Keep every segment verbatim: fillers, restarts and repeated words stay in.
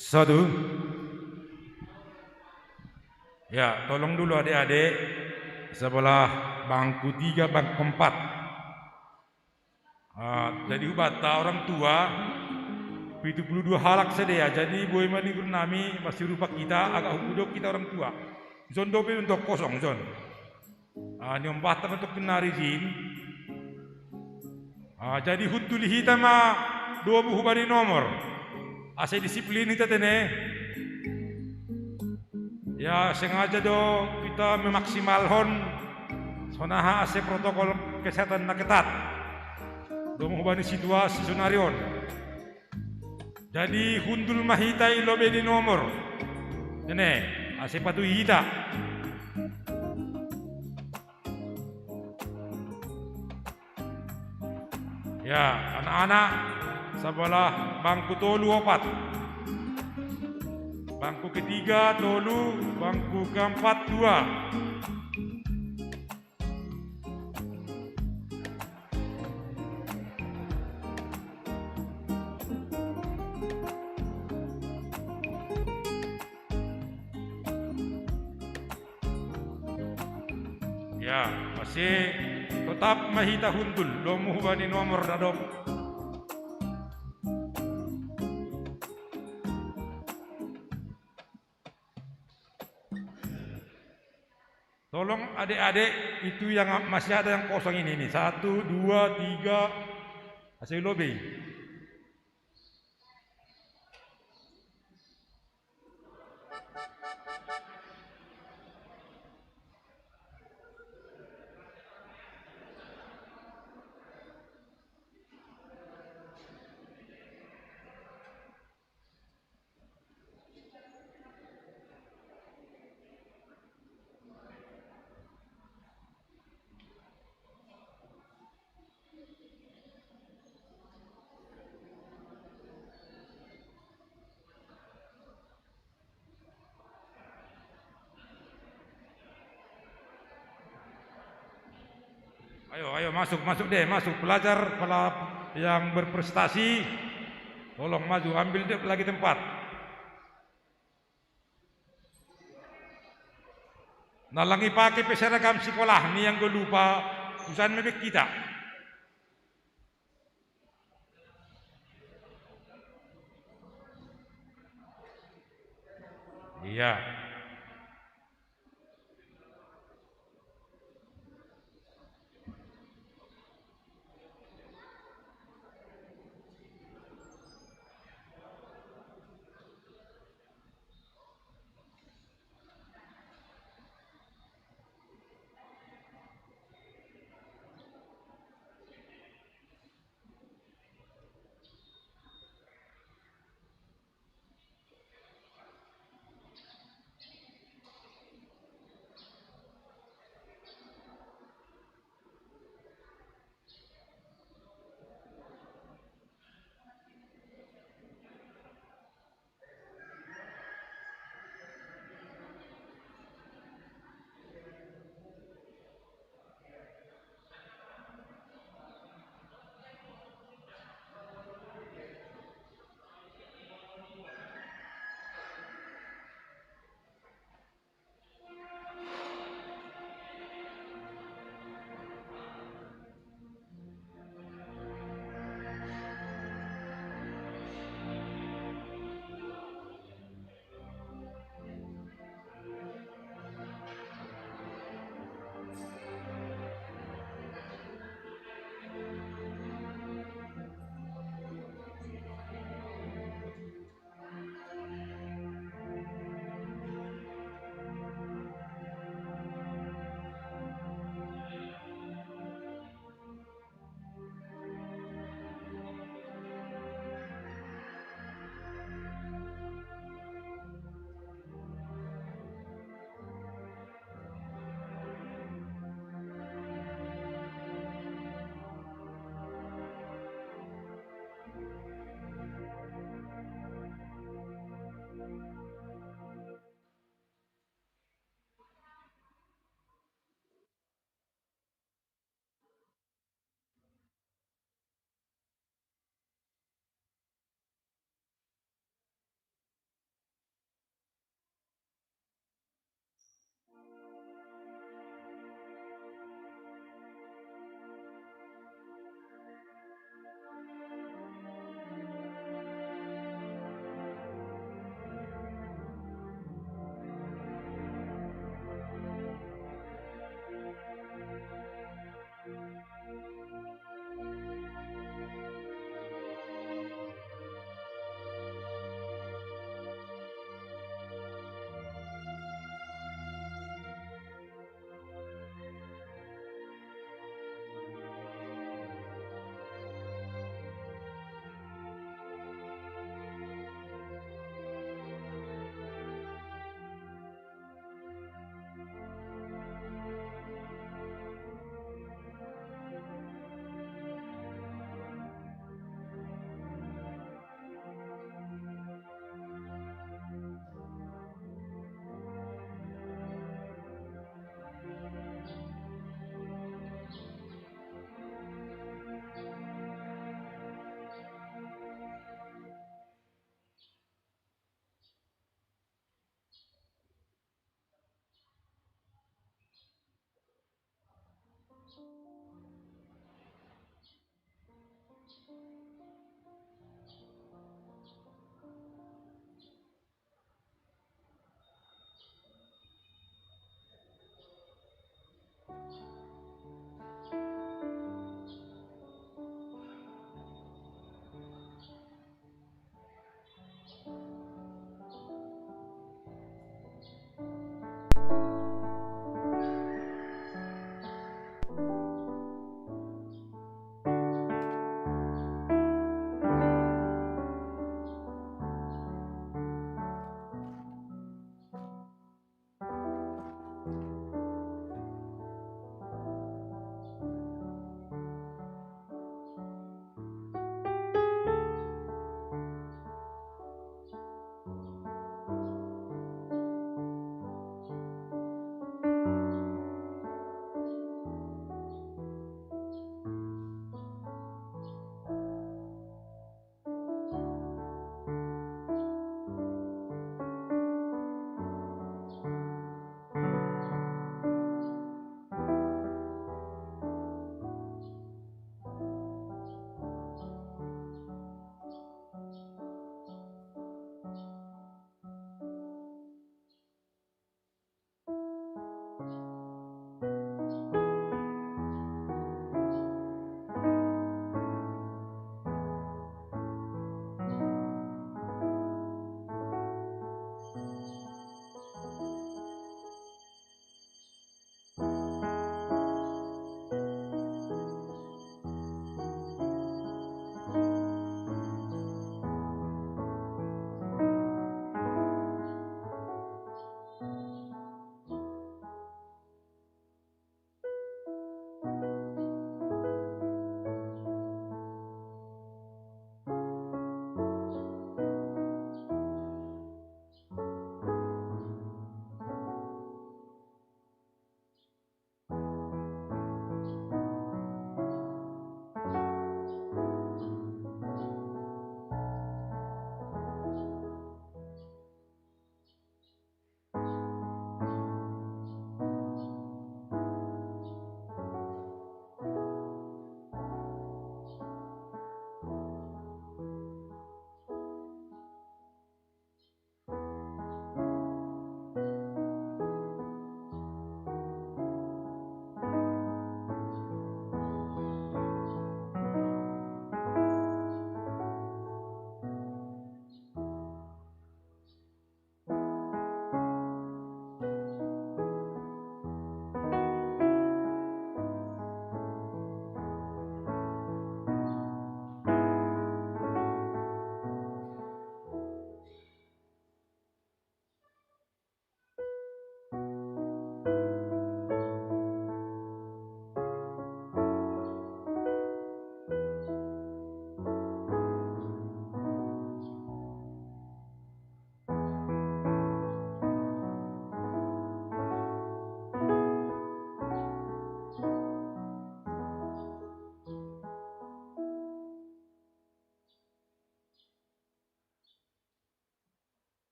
Satu. Ya, tolong dulu adik-adik sebelah bangku tiga, bangku empat. Ah, jadi hubata orang tua, pitu puluh dua halak sadia. Jadi boe mani guru nami, masih rupa kita, agak hudok kita orang tua. Zon dope untuk kosong, zon. Ah, ni ombahta untuk kenari zin. Ah, jadi huntul hita ma domu hubani nomor. Ase disiplin hita te ne. Ya, sengaja do kita memaksimalhon sonaha ase protokol kesehatan na ketat. Domu hubani situasi sonari on. Jadi huntul ma hita i lobei ni nomor. Nene, ase patuhi hita. Ya, anak-anak, sebelah bangku tolu, opat. Bangku ketiga, tolu. Bangku keempat, dua. Ya, masih tetap ma hita huntul, domu hubani nomor dadok. Tolong adik-adik itu yang masih ada yang kosong ini, nih. Satu, dua, tiga, ase lobei. Ayo, ayo, masuk, masuk deh, masuk. Pelajar, pela-, yang berprestasi, tolong maju, ambil deh lagi tempat. Na lang ipake pe seragam sikolah ni, anggo lupa, usahan mebek kita. Iya.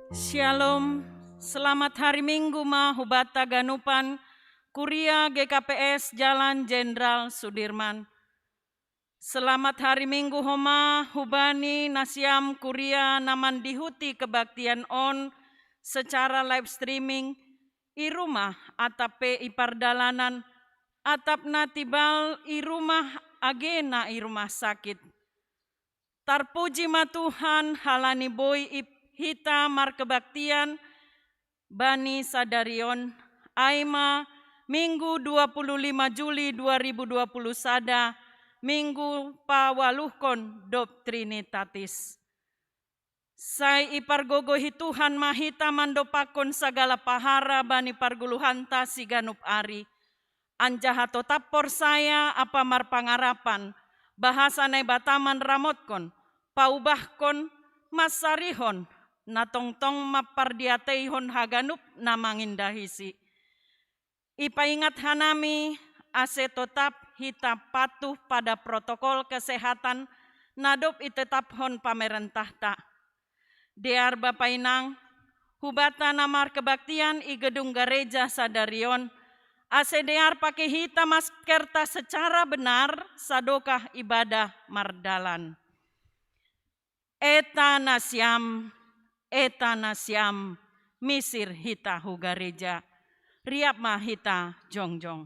Shalom, selamat hari Minggu ma hubata ganupan, Kuria G K P S Jalan Jenderal Sudirman. Selamat hari Minggu homa hubani nasiam kuria na mandihuti kebaktian on secara live streaming, i rumah atap pe i pardalanan, atap na tibal i rumah age na i rumah sakit. Tarpuji ma Tuhan halani boi i hita markebaktian bani sadarion, ai ma Minggu dua puluh lima Juli dua ribu dua puluh sada, Minggu pawaluhkon dob Trinitatis. Sai ipargogohi Tuhan ma hita mandopakkon sagala pahara bani parguluhanta siganup ari, anjaha totap porsaya ampa marpangarapan, bahasa Naibata manramotkon, paubahkon, mansarihon, na tongtong mampardiateihon haganup na mangindahiSi. Ipaingat hanami ase totap hita patuh pada protokol kesehatan na dob itetaphon pamerentahta. Dear Bapa Inang, hubata na markebaktian i gedung gareja sadarion, ase dear pake hita maskerta secara benar sadokah ibadah mardalan. Eta nasiam, eta nasiam, misir hita hu gareja. Riap ma hita jongjong.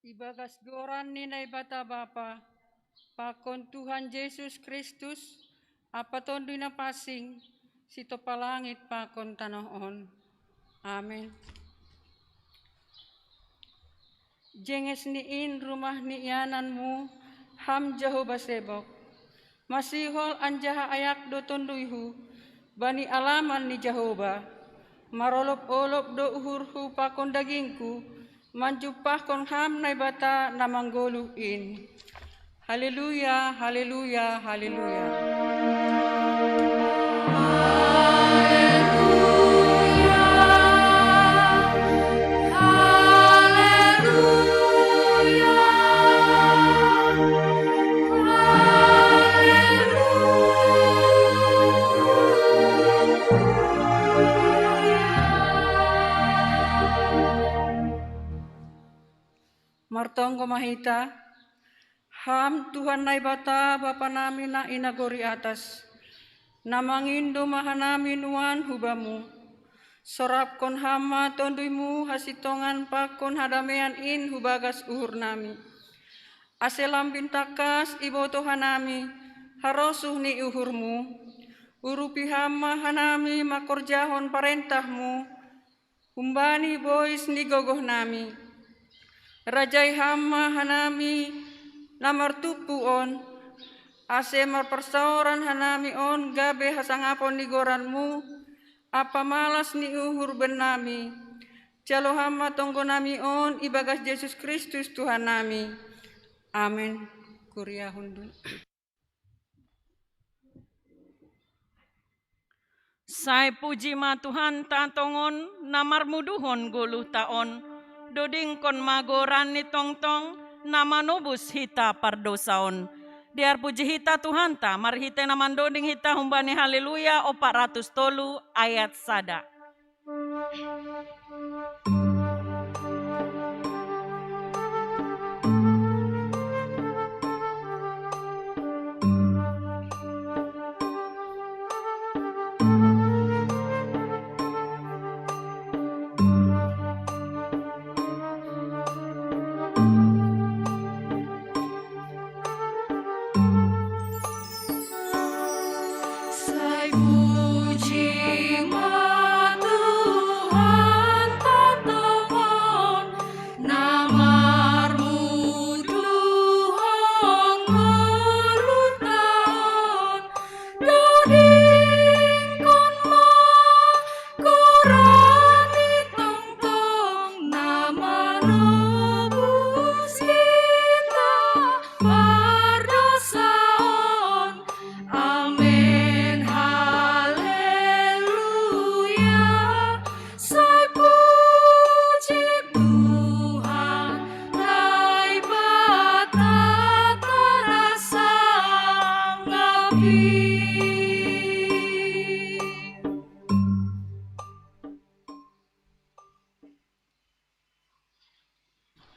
Ibagas goran ni Naibata Bapa, pakon Tuhan Jesus Kristus, ampa Tonduy Napansing, sitompa langit pakon tanoh on. Amen. Jenges ni in rumah ni iananmu, ham Jahowa Sebok. Masihol anjaha ayak do tonduyhu bani alaman ni Jahowa. Marolop-olop do uhurhu pakon dagingku, manjumpahkon Ham Naibata na manggoluh in. Haleluya, haleluya, haleluya. Martonggo ma hita. Ham Tuhan Naibata, Bapa nami na i nagori atas, na mangindo ma hanami nuan hu Bamu. Sorapkon Ham ma tonduyMu hasintongan pakon hadamean in hu bagas uhur nami, ase lambin tangkas iboto hanami harosuh ni uhurMu. Urupi Ham ma hanami mangkorjahon parentahMu humbani bois ni gogoh nami. Rajai Ham ma hanami na martumpu on, ase marparsaoran hanami on gabe hasangapon ni goranMu ampa malas ni uhur bennami. Jalo Ham ma tonggo nami on ibagas Jesus Kristus Tuhan nami. Amen. Kuria hundul. Sai puji ma Tuhanta tongon, na marmuduhon goluhta on. Dodingkon ma goranNi tongtong, na manobus hita pardousaon. Diarpuji hita Tuhanta marhitei na mandoding hita humbani Haleluya ompat ratus tolu ayat sada.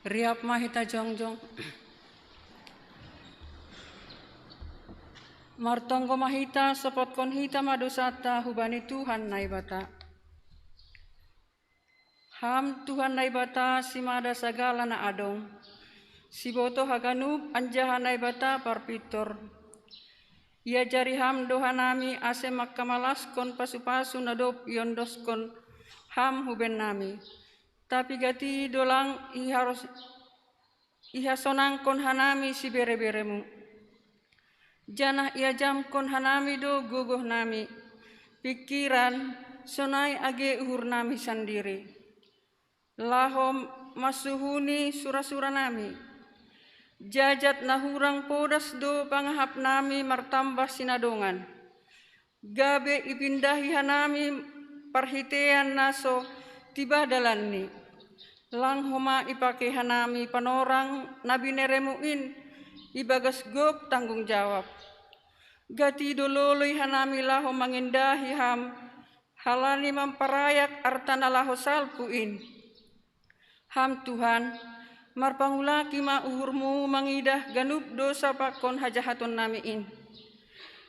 Riap ma hita jongjong. Martonggo ma hita, sopotkon hita ma dousanta hubani Tuhan Naibata. Ham Tuhan Naibata, simada sagala na adong, sibotoh haganup anjaha Naibata parpintor. Iajari Ham do hanami ase mangkamalaskon pasu-pasu na dob iondoskon Ham hu bennami. Tapi gati do lang iharos-, ihasonangkon hanami sibere-bereMu. Janah iajamkon hanami do gogohnami, pingkiran, sonai age uhurnami sandiri, laho mansuhuni sura-suranami. Jajat na hurang podas do pangahapnami martambah sinadongan, gabe ipindahi hanami parhiteian na so tibah dalanni. Lang homa ipake hanami panorang na binereMu in ibagas gok tanggung jawab. Gati do loloi hanami laho mangindahi Ham, halani mamparayak arta na laho salpu in. Ham Tuhan, marpangulaki ma uhurMu mangidah ganup dousa pakon hajahatonnami in.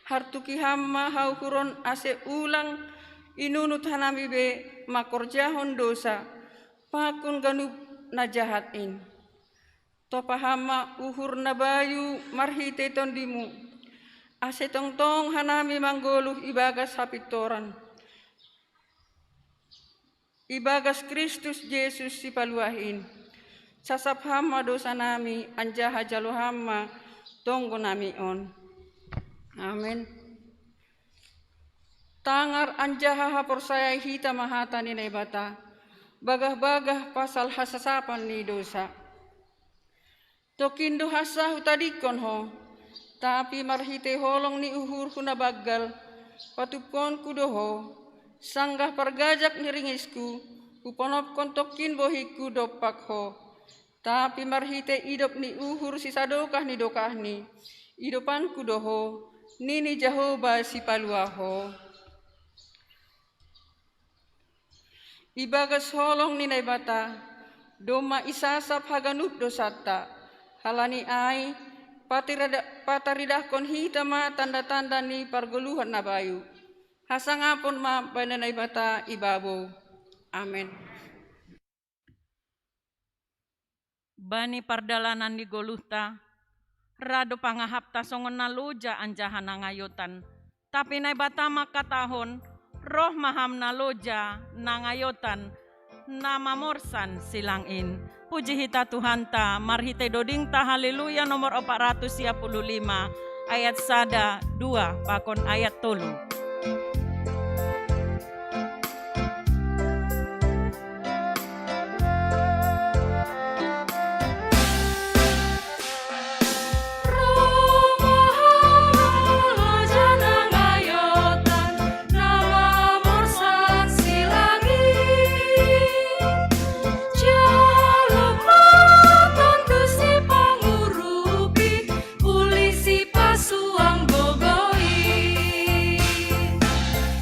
Hartuki Ham ma hauhuron ase ulang inunut hanami be mangkorjahon dousa pakon ganup na jahat in. Topa Ham ma uhur na bayu marhitei TondiMu, ase tongtong hanami manggoluh ibagas hapintoran. Ibagas Kristus Jesus Sipaluah in, sasap Ham ma dousanami, anjaha jalo Ham ma tonggonami on. Amen. Tangar anjaha haporsayai hita ma hata ni Naibata, bagah-bagah pasal hasasapan ni dosa. Tongkin do hansa hutadingkon ho, tapi marhitei holong ni uhurhu na banggal, patumpahonku do ho, sanggah pargajak ni ringisku, huponopkon tongkin bohingku dompak ho. Tapi marhitei idop ni uhur sisadokah ni dokahni, idopanku do ho, nini Jahowa Sipaluah ho. Ibagas holong ni Naibata, domma isasap haganup dosanta, halani ai patirada-, pataridahkon hita ma tanda-tanda ni pargoluhan na bayu. Hasangapon ma bani Naibata ibabou. Amen. Bani pardalanan ni goluhta, ra do pangahapta songon na loja anjaha na ngayotan. Tapi Naibata mangkatahon, roh ma ham na loja, na ngayotan, na mamorsan silang in. Puji hita Tuhanta, marhitei dodingta Haleluya nomor opat ratus sia puluh lima, ayat sada, dua, pakon ayat tolu.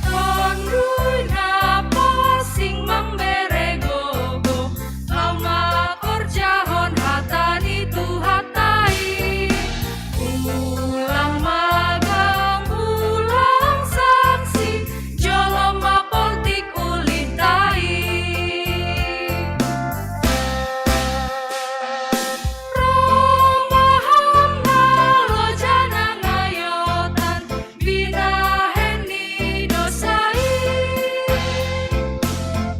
Tonduy na pansing mambere gogo, laho mangkorjahon hata ni Tuhanta i. Ulang magang, ulang sangsi, jolo mapoltik ulihta i. Roh ma ham na loja na ngayotan, binahen ni dosa i.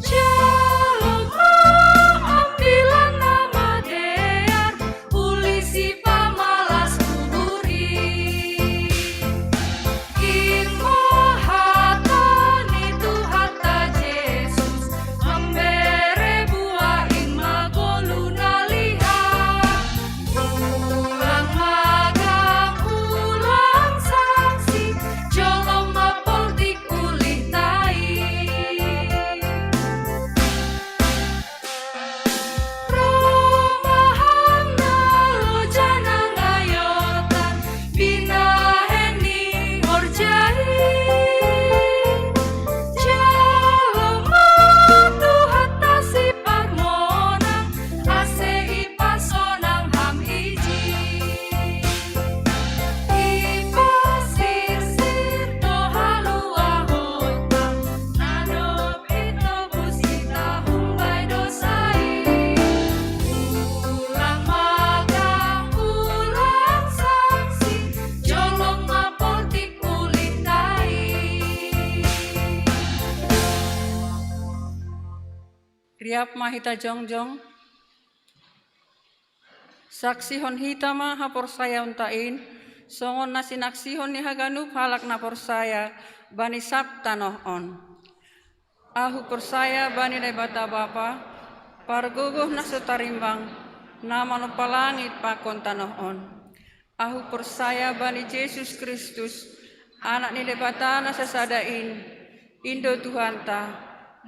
Jalo ma ambilan na madear, uli sipamalas uhur i. In ma hata ni Tuhanta Jesus, mambere buah in ma goluh na liat. Ulang magang, ulang sangsi, jolo mapoltik ulihta i. Roh ma ham na loja na ngayotan, binahen ni horja i. Jalo ma Tuhanta siparmonang, ase ipasonang ham ijin. Ipasirsir do haluahonta, na dob itobus hita humbani dosa i. Ulang magang, ulang sangsi, jolo mapoltik ulihta i. Riap ma hita jongjong. Saksihon hita ma haporsayaonta in, songon na sinaksihon ni haganup halak na porsaya bani sab tanoh on. Ahu porsaya bani Naibata Bapa, pargogoh na so tarimbang, na manompa langit pakon tanoh on. Ahu porsaya bani Jesus Kristus, Anak ni Naibata na sasada in, in do Tuhanta,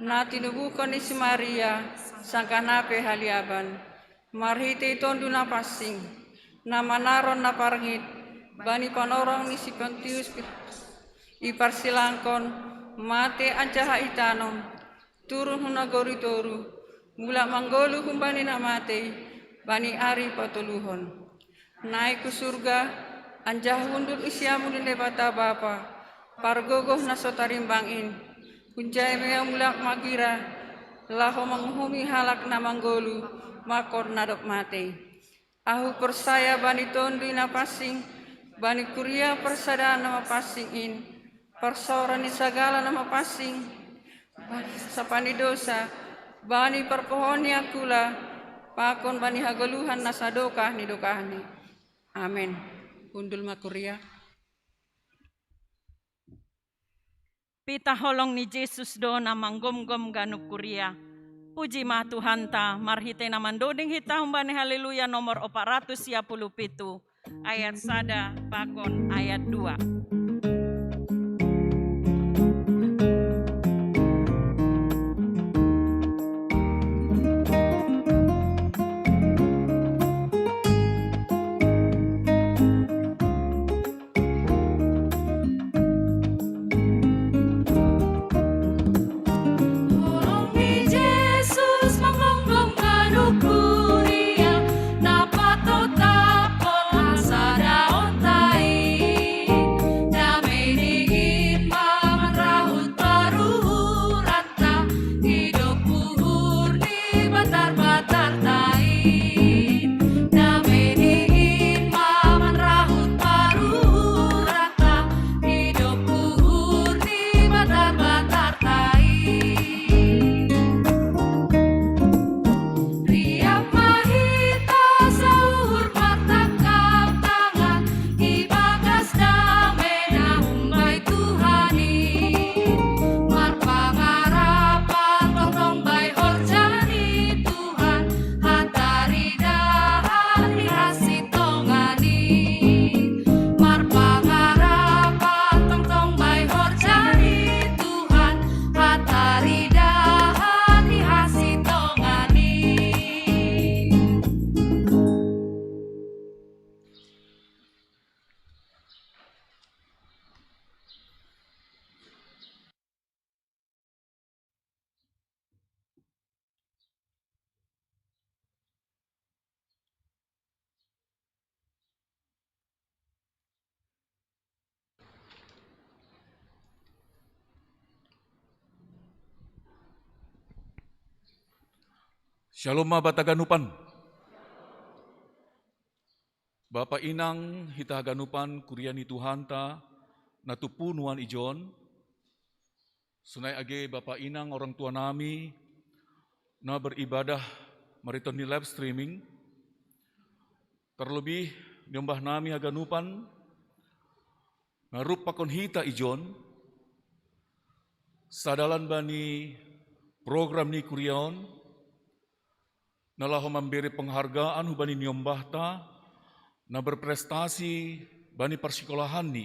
na tinubuhkon ni si Maria, sanggah na pe haliaban. Marhitei Tonduy Na Pansing, na manaron na parngit, bani panorang ni si Pontius Pilatus, iparsilangkon, mate anjaha itanom, turun hu nagori toruh, mulak manggoluh humbani na matei, bani ari patoluhon. Naik hu surga, anjaha hundul i siamun ni Naibata Bapa, pargogoh na so tarimbang in. Hunjai ma ia mulak magira, laho manguhumi halak na manggoluh, pakon na dob matei. Ahu porsaya bani Tonduy Na Pansing, bani kuria parsadaan na mapansing in, parsaoran ni sagala na mapansing, bani sasapan ni dosa, bani parpohoon ni angkula, pakon bani hagoluhan na sadokah ni dokahni. Amen. Hundul ma kuria. Pita holong ni Jesus do na manggomgom ganup kuria. Puji ma Tuhanta, marhite na mandoding hita humbani Haleluya nomor opat ratus sia puluh pitu, ayat sada pakon ayat dua. Shalom ma banta ganupan. Bapa inang hita haganupan kuria ni Tuhanta na tupu nuan ijon. Sonai age bapa inang orang tua nami na beribadah marhitehon ni live streaming. Terlebih niombah nami haganupan na rup pakon hita ijon, sadalan bani program ni kuria on, na laho mambere penghargaan hubani niombahta na berprestasi bani parsikolahanni.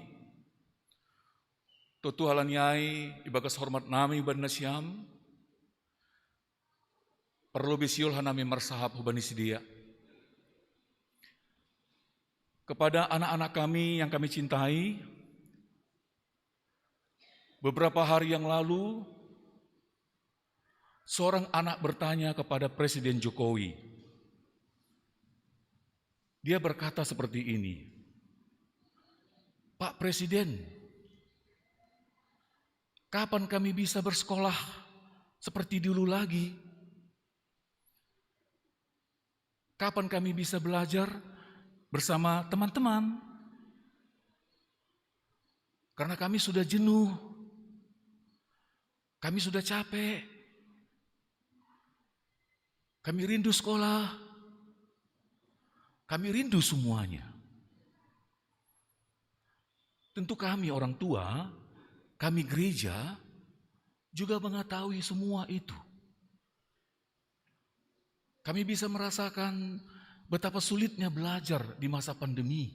Tontu halani ai ibagas hormat nami hubani nasiam, parlobei sihol hanami marsahap hubani sidea. Kepada anak-anak kami yang kami cintai, beberapa hari yang lalu, seorang anak bertanya kepada Presiden Jokowi. Dia berkata seperti ini, "Pak Presiden, kapan kami bisa bersekolah seperti dulu lagi? Kapan kami bisa belajar bersama teman-teman? Karena kami sudah jenuh, kami sudah capek, kami rindu sekolah, kami rindu semuanya." Tentu kami orang tua, kami gereja juga mengetahui semua itu. Kami bisa merasakan betapa sulitnya belajar di masa pandemi.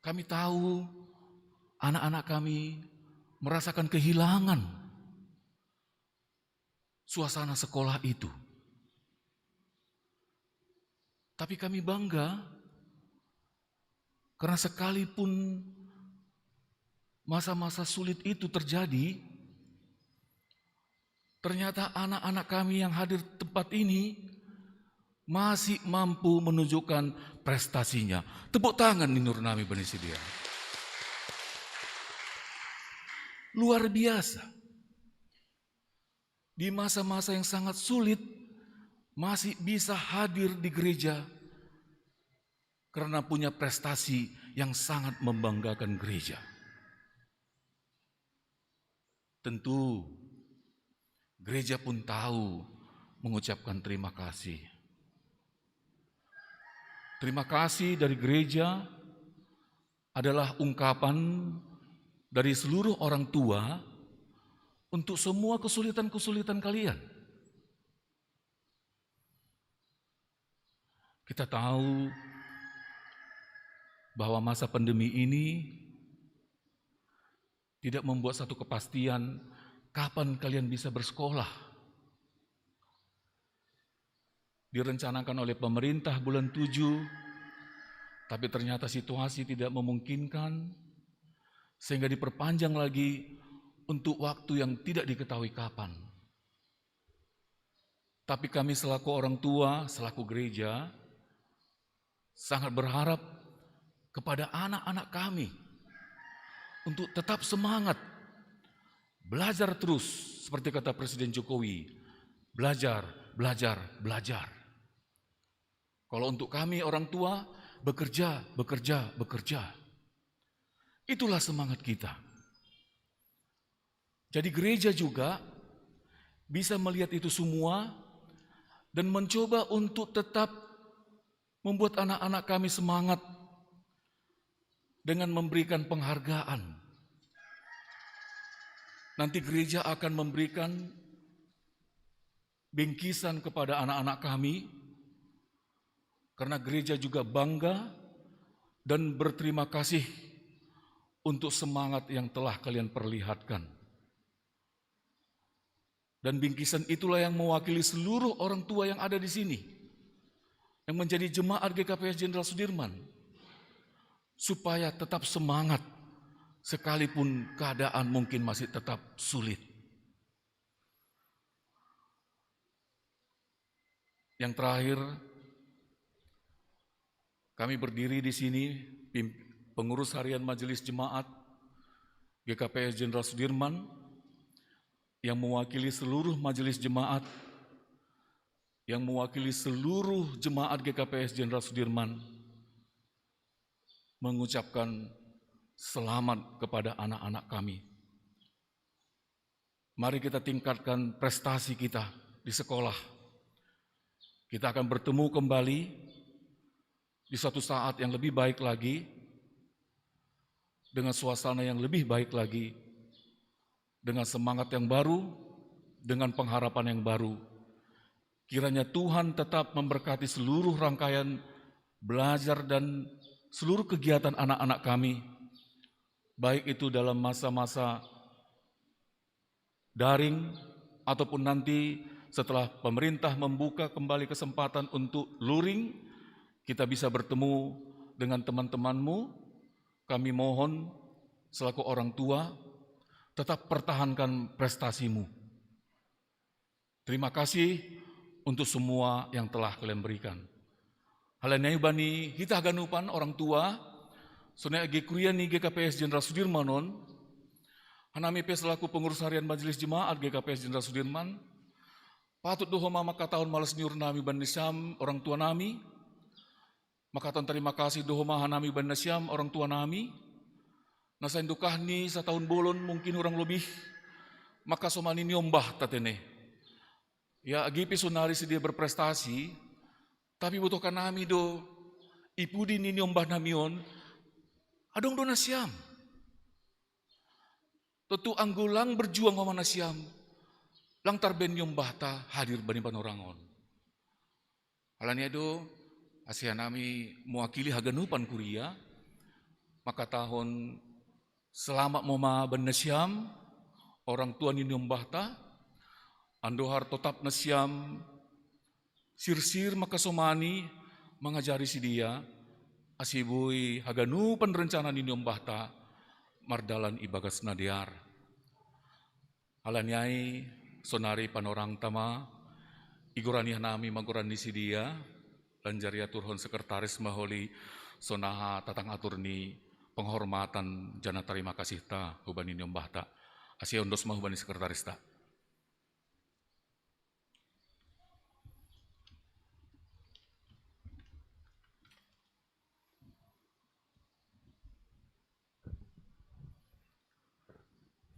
Kami tahu anak-anak kami merasakan kehilangan suasana sekolah itu. Tapi kami bangga karena sekalipun masa-masa sulit itu terjadi, ternyata anak-anak kami yang hadir tempat ini masih mampu menunjukkan prestasinya. Tepuk tangan ni nurun nami bani sidea. Luar biasa. Di masa-masa yang sangat sulit, masih bisa hadir di gereja karena punya prestasi yang sangat membanggakan gereja. Tentu, gereja pun tahu mengucapkan terima kasih. Terima kasih dari gereja adalah ungkapan dari seluruh orang tua untuk semua kesulitan-kesulitan kalian. Kita tahu bahwa masa pandemi ini tidak membuat satu kepastian kapan kalian bisa bersekolah. Direncanakan oleh pemerintah bulan tujuh, tapi ternyata situasi tidak memungkinkan, sehingga diperpanjang lagi untuk waktu yang tidak diketahui kapan. Tapi kami selaku orang tua, selaku gereja, sangat berharap kepada anak-anak kami untuk tetap semangat, belajar terus, seperti kata Presiden Jokowi, belajar, belajar, belajar. Kalau untuk kami orang tua, bekerja, bekerja, bekerja. Itulah semangat kita. Jadi gereja juga bisa melihat itu semua dan mencoba untuk tetap membuat anak-anak kami semangat dengan memberikan penghargaan. Nanti gereja akan memberikan bingkisan kepada anak-anak kami, karena gereja juga bangga dan berterima kasih untuk semangat yang telah kalian perlihatkan. Dan bingkisan itulah yang mewakili seluruh orang tua yang ada di sini, yang menjadi jemaat G K P S Jenderal Sudirman, supaya tetap semangat sekalipun keadaan mungkin masih tetap sulit. Yang terakhir, kami berdiri di sini, pim- pengurus harian Majelis Jemaat G K P S Jenderal Sudirman, yang mewakili seluruh Majelis Jemaat, yang mewakili seluruh jemaat G K P S Jenderal Sudirman, mengucapkan selamat kepada anak-anak kami. Mari kita tingkatkan prestasi kita di sekolah. Kita akan bertemu kembali di suatu saat yang lebih baik lagi, dengan suasana yang lebih baik lagi, dengan semangat yang baru, dengan pengharapan yang baru. Kiranya Tuhan tetap memberkati seluruh rangkaian belajar dan seluruh kegiatan anak-anak kami, baik itu dalam masa-masa daring ataupun nanti setelah pemerintah membuka kembali kesempatan untuk luring, kita bisa bertemu dengan teman-temanmu. Kami mohon selaku orang tua, tetap pertahankan prestasimu. Terima kasih untuk semua yang telah kalian berikan. Hal lain bani hita haganupan orang tua, sonai age kuria ni G K P S Jenderal Sudirman on, hanami pe selaku pengurus harian Majelis Jemaat G K P S Jenderal Sudirman, patut do homa makatahon malas ni uhur nami bani nasiam orang tua nami, makatahon tarima kasih do homa hanami bani nasiam orang tua nami, na sai ndokahni satahun bolon mungkin hurang lobih, makasomani niombahta te ne. Ya, age pe sonari sidea berprestasi, tapi botoh hanami do, i pudi ni niombah nami on, adong do nasiam. Tontu anggo lang berjuang homa nasiam, lang tarbaen niombahta hadir bani panorang on. Alani i do, ase hanami mewakili haganupan kuria, makatahon selamat ma homa bani nasiam, orang tua ni niombahta, andohar totap nasiam sirsir makasomani mangajari sidea, ase boi haganupan rencana ni niombahta mardalan ibagas na dear. Alani i, sonari panorangta ma, igoran i hanami ma goran ni sidea, lanjar iaturhon sekretaris ma holi sonaha tatang atur ni penghormatan janah tarima kasihta hubani niombahta. Ase ondos ma hubani sekretarista.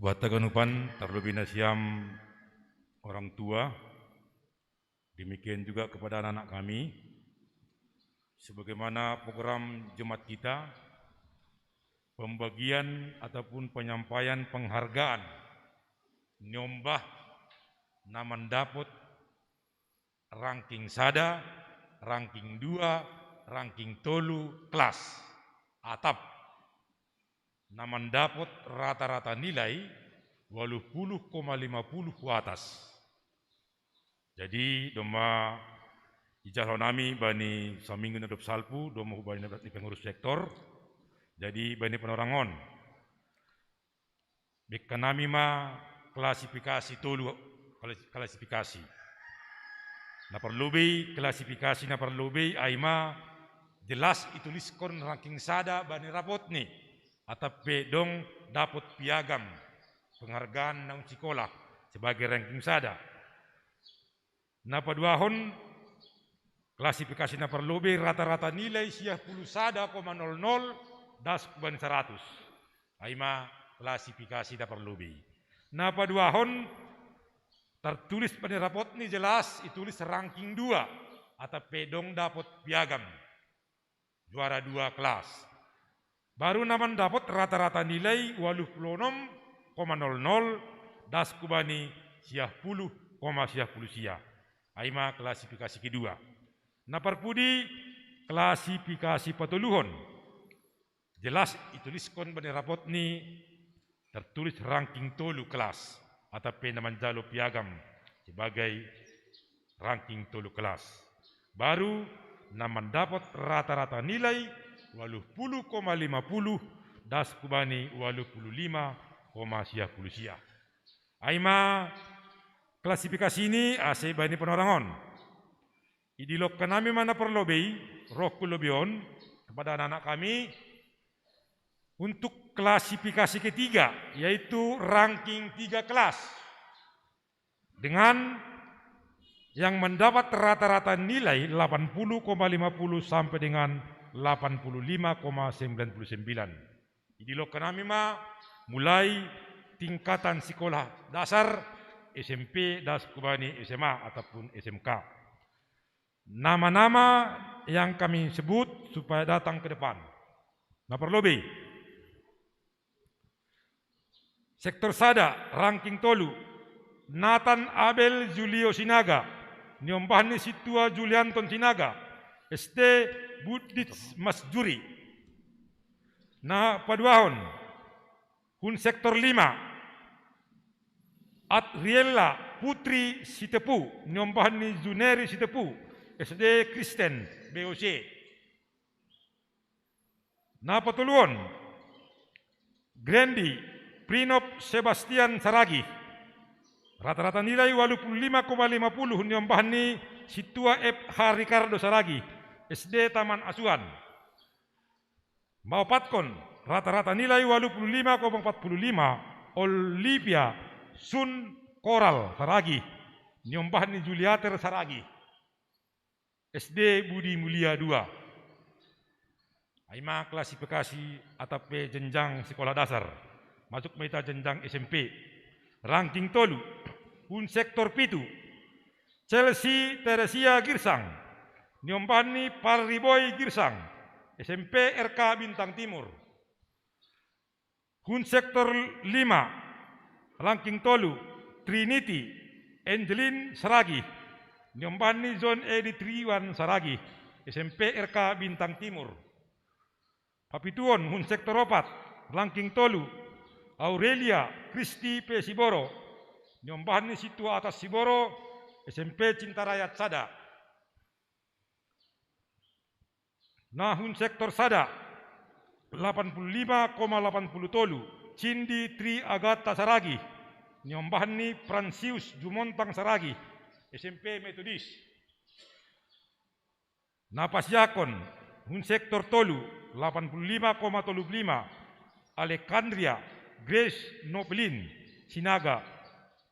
Buat haganupan, tarlobih nasiam orang tua, demikian juga kepada anak-anak kami. Sebagaimana program jemaat kita, Pembagian ataupun penyampaian penghargaan niombah na mandapot ranking sada, ranking dua, ranking tolu kelas atap na mandapot rata-rata nilai waluh puluh koma lima puluh ku atas. Jadi domma ijalo nami bani saminggu na dob salpu, domma hubani na ni pengurus sektor. Jadi bani panorangon, bekka nami ma klasifikasi tolu, klasifikasi. Na parlobei, klasifikasi na parlobei ai ma jelas ituliskon ranking sada bani rapotni, atap pe dong dapot piagam penghargaan naung sikola sebagai ranking sada. Na paduahon, klasifikasi na parlobei rata-rata nilai siah puluh sada koma nol nol das kubani saratus. Ai ma klasifikasi na parlobei. Na paduahon, tertulis bani rapotni jelas itulis ranking dua, atap pe dong dapot piagam juara dua kelas. Baru na mandapot rata-rata nilai waluh puluh onom koma nol nol das kubani siah puluh koma siah puluh sia. Ai ma klasifikasi kedua. Na parpudi, klasifikasi patoluhon. Jelas ituliskon bani rapotni tertulis ranking tolu kelas, atap pe na manjalo piagam sebagai ranking tolu kelas. Baru na mandapot rata-rata nilai waluh puluh koma lima puluh das kubani waluh puluh lima koma siah puluh sia. Ai ma klasifikasi ni ase bani panorangon. Idilokka nami ma na parlobei, rohku lobei on kepada anak-anak kami untuk klasifikasi ketiga, yaitu ranking tiga kelas. Dengan yang mendapat rata-rata nilai delapan puluh koma lima puluh sampai dengan delapan puluh lima koma sembilan puluh sembilan. Idilokka nami ma mulai tingkatan sikola dasar, S M P das kubani S M A ataupun S M K. Nama-nama yang kami sebut supaya datang ke depan. Na parlobei. Sektor sada, ranking tolu, Nathan Abel Julio Sinaga, niombahni sintua Julianton Sinaga, S D Buddhist Masjuri. Na paduahon, hun sektor lima, Adriella Putri Sitepu, niombahni Juneri Sitepu, S D Kristen, B O C. Na patoluhon, Grendi Prinop Sebastian Saragi. Rata-rata nilai waluh puluh lima koma lima puluh, niombahni sintua F H Ricardo Saragi, S D Taman Asuhan. Maopatkon, rata-rata nilai waluh puluh lima koma empat puluh lima, Olivia Sun Koral Saragi, niombahni Juliater Saragi, S D Budi Mulia dua. Ai ma klasifikasi atap pe jenjang sikola dasar. Masuk ma hita jenjang S M P. Ranking tolu, hun sektor pitu, Chelsea Teresia Girsang, niombahni Parriboy Girsang, S M P R K Bintang Timur. Hun sektor lima, ranking tolu, Trinity Angelin Saragi, niombahni John Edi Triwan Saragi, S M P R K Bintang Timur. Papituhon, hun sektor opat, ranking tolu, Aurelia Kristi P Siboro, niombahni sintua Atas Siboro, S M P Cinta Rakyat sada. Na hun sektor sada, delapan puluh lima koma delapan puluh tolu, Cindi Tri Agatha Saragi, niombahni Fransius Jumontang Saragi, S M P Metodis. Na pasiahon, hun sektor tolu, delapan puluh lima koma tolu puluh lima, Alekandria Grace Nopelin Sinaga,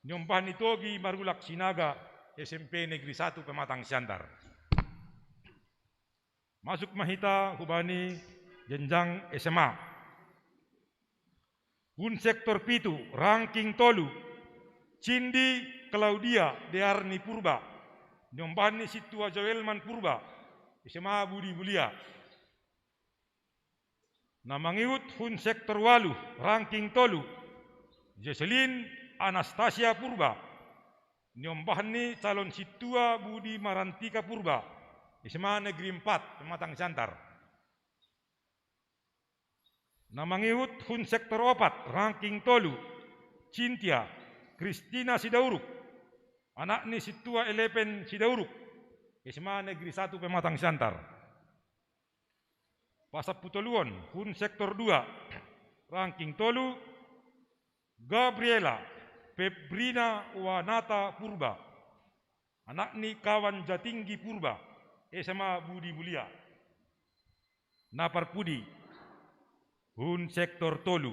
niombahni Togi Marulak Sinaga, S M P Negeri satu Pematang Siantar. Masuk ma hita hubani jenjang S M A. Hun sektor pitu, ranking tolu, Cindi Claudia Dearni Purba, niombahni sintua Joelman Purba, S M A Budi Mulia. Na mangihut hun sektor walu, ranking tolu, Jocelyn Anastasia Purba, niombahni calon sintua Budi Marantika Purba, S M A Negeri empat, Pematang Siantar. Na mangihut hun sektor opat, ranking tolu, Cynthia Christina Sidauruk, anakni sintua Eleven Sidauruk, S M A Negeri satu, Pematang Siantar. Pasamputoluon, hun sektor dua, ranking tolu, Gabriela Febrina Wanata Purba, anakni Kawan Jatinggi Purba, S M A Budi Mulia. Na parpudi, hun sektor tolu,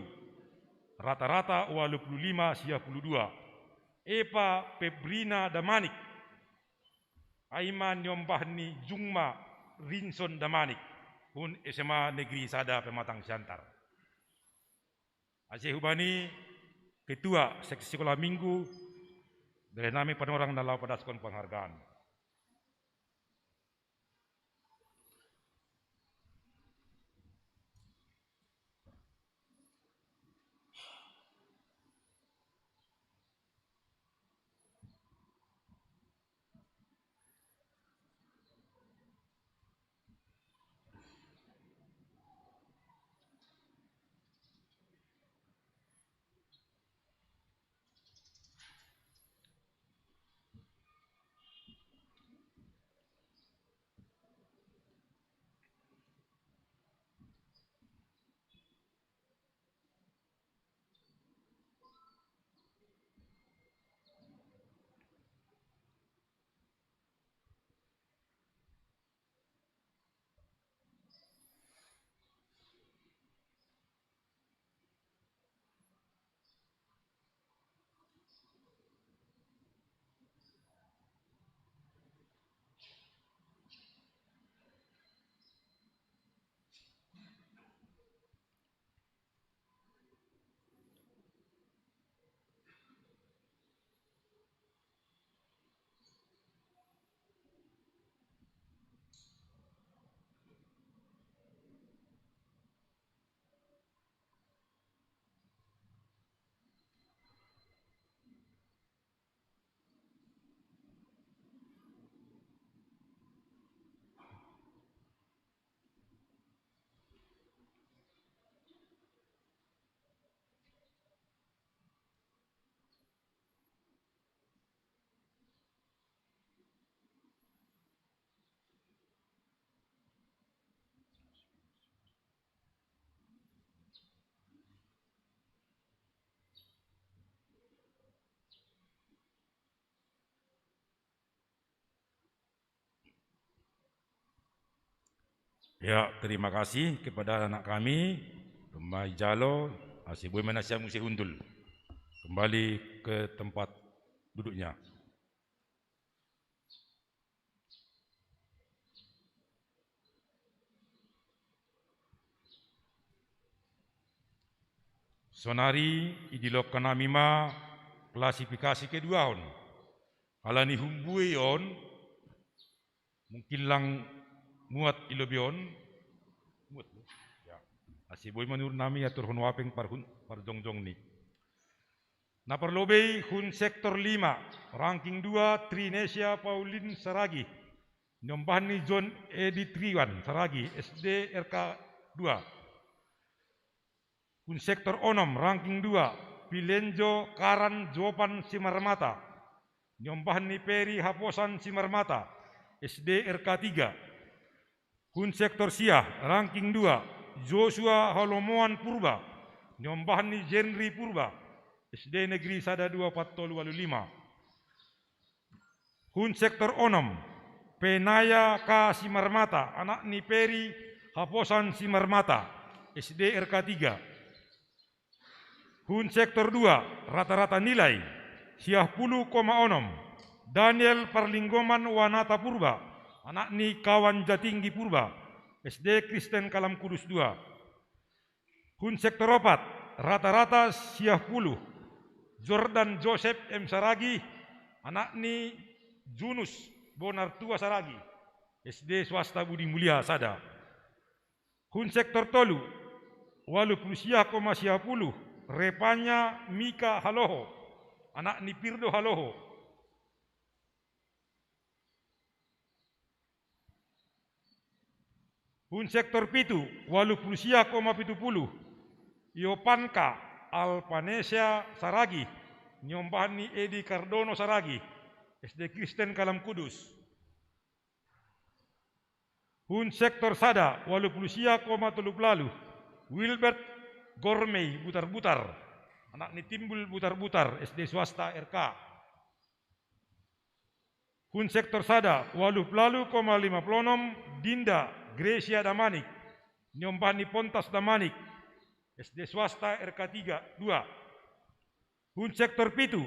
rata-rata walu pulu lima siah pulu dua, Epa Febrina Damanik, ai ma niombahni jungma Rinson Damanik, hun S M A Negeri sada Pematang Siantar. Ase hubani ketua seksi sekolah minggu, daerah nami Panorang na laho padaskon penghargaan. Ya, terima kasih kepada anak kami, Rumah Jalo, ase boi ma na siamun sihundul. Kembali ke tempat duduknya. Sonari idilongka nami ma klasifikasi keduahon. Ala ni humbuei on, mungkin lang muat i lobei on. Muat, ya. Ase boi ma nurut nami aturhon wapeng parhun-, parjongjongni. Na parlobei hun sektor lima, ranking dua, Trinesia Pauline Saragi, niombahni John Edi Triwan Saragi, S D R K dua. Hun sektor onom, ranking dua, Pilenjo Karan Jopan Simarmata, niombahni Peri Haposan Simarmata, S D R K tiga. Hun sektor sia, ranking dua, Joshua Holomoan Purba, niombahni Jenri Purba, S D Negeri sada dua pat tolu walu lima. Hun sektor onom, Penaya K Simarmata, anakni Peri Haposan Simarmata, S D R K tiga. Hun sektor dua, rata-rata nilai, siah pulu koma onom, Daniel Parlinggoman Wanata Purba, anakni Kawan Jatinggi Purba, S D Kristen Kalam Kudus dua. Hun sektor opat, rata-rata siah pulu, Jordan Joseph M Saragi, anakni Junus Bonartua Saragi, S D swasta Budi Mulia sada. Hun sektor tolu, walu pulu sia koma sia pulu, Repanya Mika Haloho, anak ni Pirdo Haloho. Hun sektor pitu, walu pulu sia koma pitu pulu, Iopanka Alpanesia Saragi, niombahan ni Edi Kardono Saragi, S D Kristen Kalam Kudus. Hun sektor sada, walu pulu sia koma tolu pulu lalu, Wilbert Gormei Butar-Butar, anak ni Timbul Butar-Butar, S D swasta R K. Hun sektor sada, walu pulu lalu koma lima pulu onom, Dinda Gracia Damanik, niombahan ni Pontas Damanik, S D swasta R K tiga, dua. Hun sektor pitu,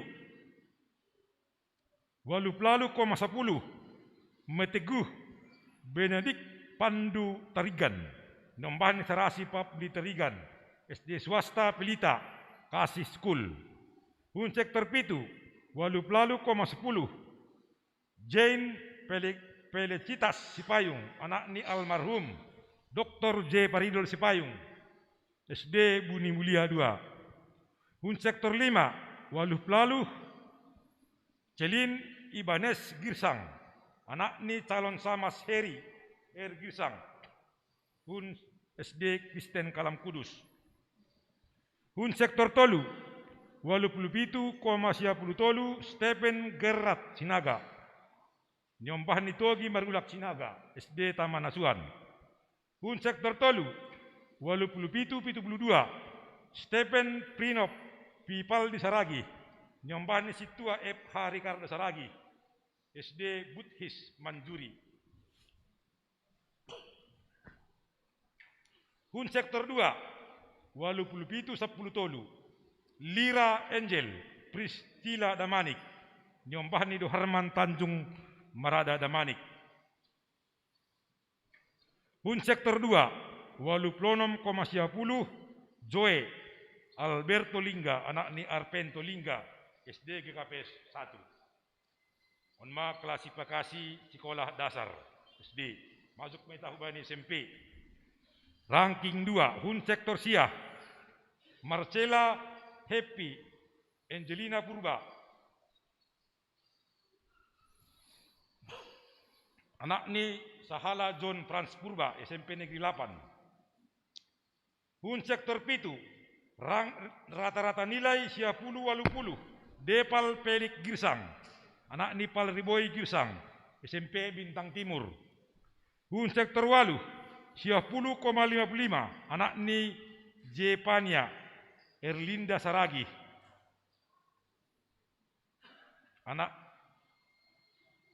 walu pulu lalu koma sapulu, Meteguh Benedik Pandu Tarigan, niombahan ni Sarasi Pap di Tarigan, S D swasta Pelita, Kasih School. Hun sektor pitu, walu pulu lalu koma sapulu, Jane Pele-, Pelecitas Sipayung, anak ni almarhum Doktor J Paridol Sipayung, S D Buni Mulia dua. Hun sektor lima, walu pulu lalu, Celin Ibanez Girsang, anak ni calon samas Heri R Girsang, Hun S D Kristen Kalam Kudus. Hun sektor tolu, walu pulu pitu koma sia pulu tolu, Stephen Gerard Sinaga, niombahan ni Togi Margulak Sinaga, S D Taman Asuhan. Hun sektor tolu, walu pulu pitu pitu pulu dua, Stephen Prinop Pipaldi Saragi, niombahan ni Situa F H Ricardo Saragi, S D Buthis Manjuri. Hun sektor dua, walu pulu pitu sapulu tolu, Lira Angel Pristila Damanik, niombahan ni Doharman Tanjung Marada Damanik. Hun sektor dua, walu pulu onom koma sia pulu, Joe Alberto Lingga, anak ni Arpento Lingga, S D G K P S satu. On ma klasifikasi sikola dasar, S D. Masuk ma i tahu bani S M P. Ranking dua, hun sektor sia, Marcela Happy Angelina Purba, anak ni Sahala John Franz Purba, S M P Negeri delapan. Hun sektor pitu, rang-, rata-rata nilai sia pulu walu pulu, Depal Pelik Girsang, anak ni Pal Riboi Girsang, S M P Bintang Timur. Hun sektor walu, sia pulu koma lima pulu lima, anak ni Jepania Erlinda Saragi, anak,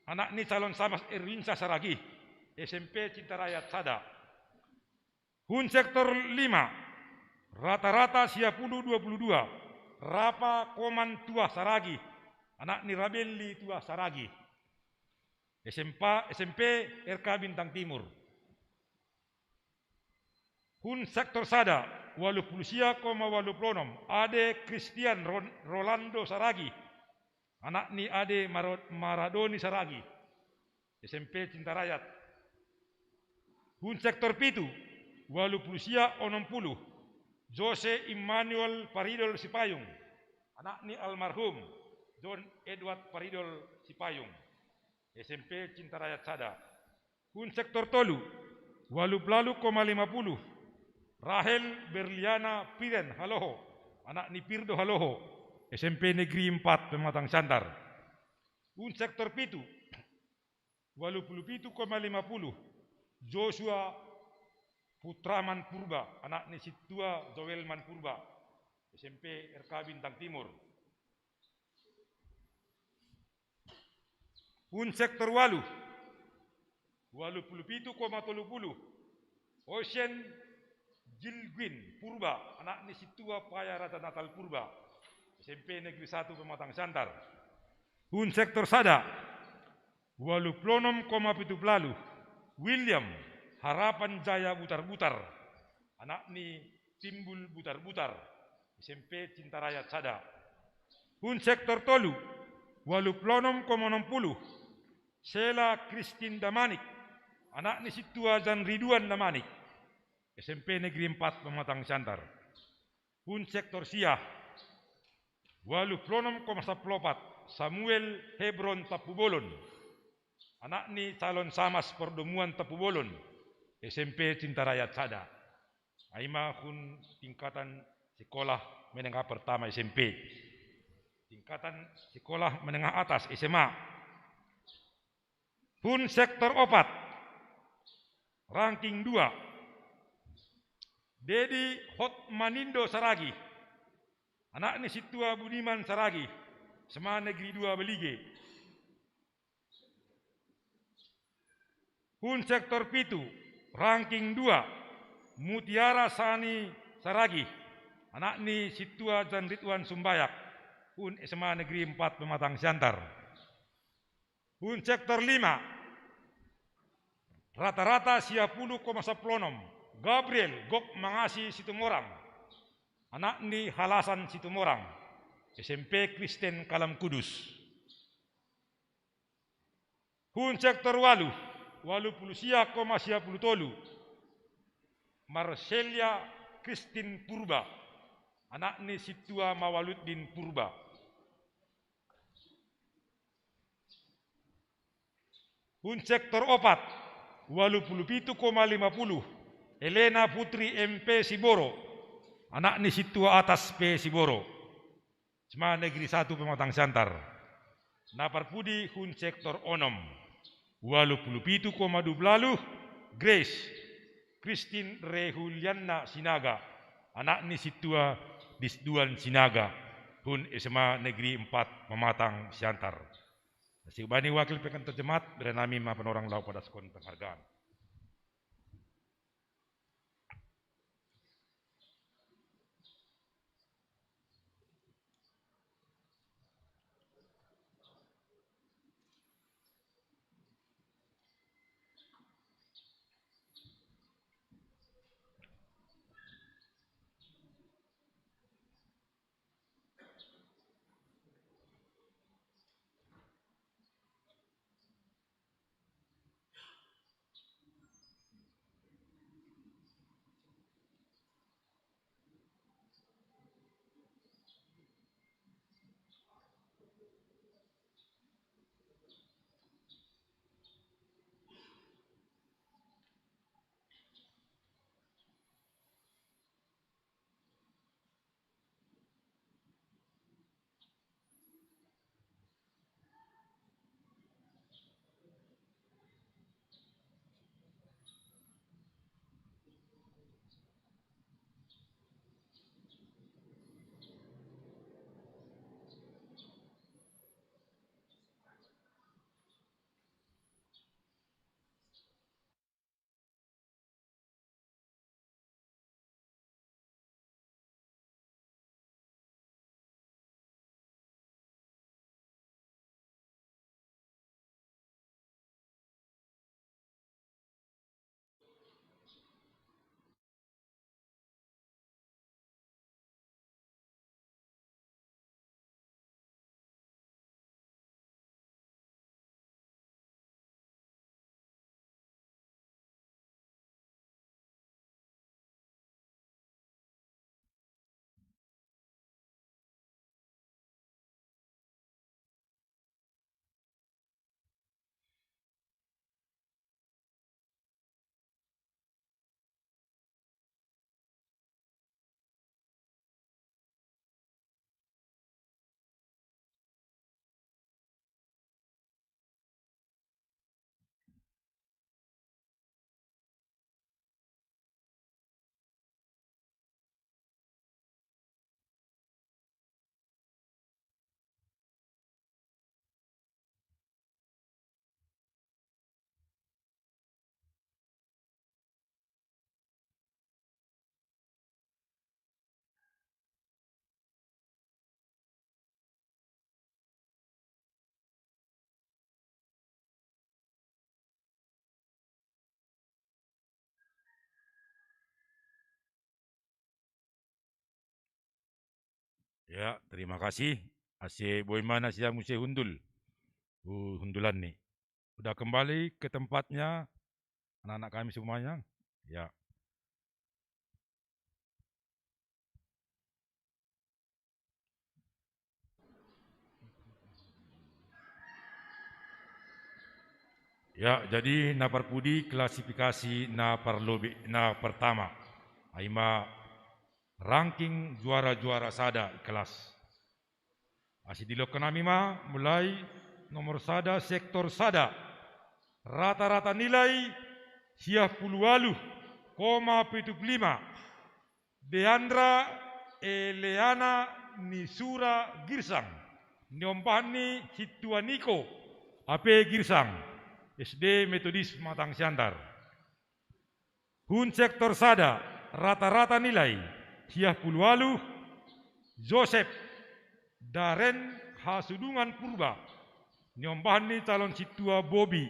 anak ni calon samas Erwinsa Saragi, S M P Cinta Rakyat sada. Hun sektor lima, rata-rata sia pulu dua pulu dua, Rapa Koman Tua Saragi, anak ni Rabelli Tua Saragi, S M P, S M P R K Bintang Timur. Hun sektor sada, walu pulu sia koma walu pulu onom, Ade Christian Ron-, Rolando Saragi, anak ni Ade Maro-, Maradoni Saragi, S M P Cinta Rakyat. Hun sektor pitu, walu pulu sia onom pulu, Jose Immanuel Paridol Sipayung, anak ni almarhum John Edward Paridol Sipayung, S M P Cinta Rakyat sada. Hun sektor tolu, walu pulu lalu koma lima pulu, Rahel Berliana Piren Haloho, anak ni Pirdo Haloho, S M P Negeri empat Pematang Siantar. Hun sektor pitu, walu pulu pitu koma lima pulu, Joshua Putraman Purba, anak ni Situa Joelman Purba, S M P R K Bintang Timur. Hun sektor walu, walu pulu pitu koma tolu pulu, Ocean Jilguin Purba, anak ni Situa Paya Raja Natal Purba, S M P Negeri satu Pematang Siantar. Hun sektor sada, walu pulu onom koma pitu pulu lalu, William Harapan Jaya Butar-Butar, anak ni Timbul Butar-Butar, S M P Cinta Rakyat sada. Hun sektor tolu, walu pulu onom koma onom pulu, Sela Christine Damanik, anak ni Situa Jan Riduan Damanik, S M P Negeri empat Pematang Siantar. Pun sektor sia, waluh pulu onom koma sapuluh opat, Samuel Hebron Tapubolon. Anak ni calon samas perdomuan Tapubolon, S M P Cinta Rakyat sada. Ai ma hun tingkatan sekolah menengah pertama S M P. Tingkatan sekolah menengah atas S M A. Hun sektor opat, ranking dua, Dedi Hotmanindo Saragi. Anak ni Situa Budiman Saragi, S M A Negeri dua Belige. Hun sektor pitu, ranking dua, Mutiara Sani Saragi. Anak ni Situa Jan Ridwan Sumbayak. Hun S M A Negeri empat Pematang Siantar. Hun sektor lima, rata-rata sia puluh koma sapuluh onom, Gabriel Gok Mangasi Situmorang. Anak ni Halasan Situmorang, S M P Kristen Kalam Kudus. Hun sektor waluh, waluh puluh sia koma sia puluh tolu, Marcelia Kristin Purba. Anak ni Situa Mawaluddin Purba. Hun sektor opat, waluh puluh pitu koma lima puluh, Elena Putri M P Siboro. Anak ni Situa Atas P Siboro, S M A Negeri satu Pematang Siantar. Na parpudi hun sektor onom, waluh puluh pitu koma dua puluh, Grace Christine Rehulianna Sinaga. Anak ni Situa Disduan Sinaga, hun S M A Negeri empat Pematang Siantar. Siubani wakil pengkantor jemaat, bere nami ma panorang lao padaskon penghargaan. Ya, terima kasih. Ase boi ma nasida muse hundul. Uh, hundulan ni. Udah kembali ke tempatnya anak-anak kami semuanya? Ya. Ya, jadi na parpudi klasifikasi na parlobi na pertama. Ai ma ranking juara-juara sada kelas. Asi dilokkan ami ma mulai nomor sada, sektor sada. Rata-rata nilai siah puluh waluh koma pitu puluh lima. Deandra Eleana Nisura Girsang. Niombahan ni Situa Niko A P Girsang, S D Metodis Matang Siantar. Hun sektor sada, rata-rata nilai siah puluh waluh, Joseph Daren Hasudungan Purba. Niombahan ni calon Situa Bobi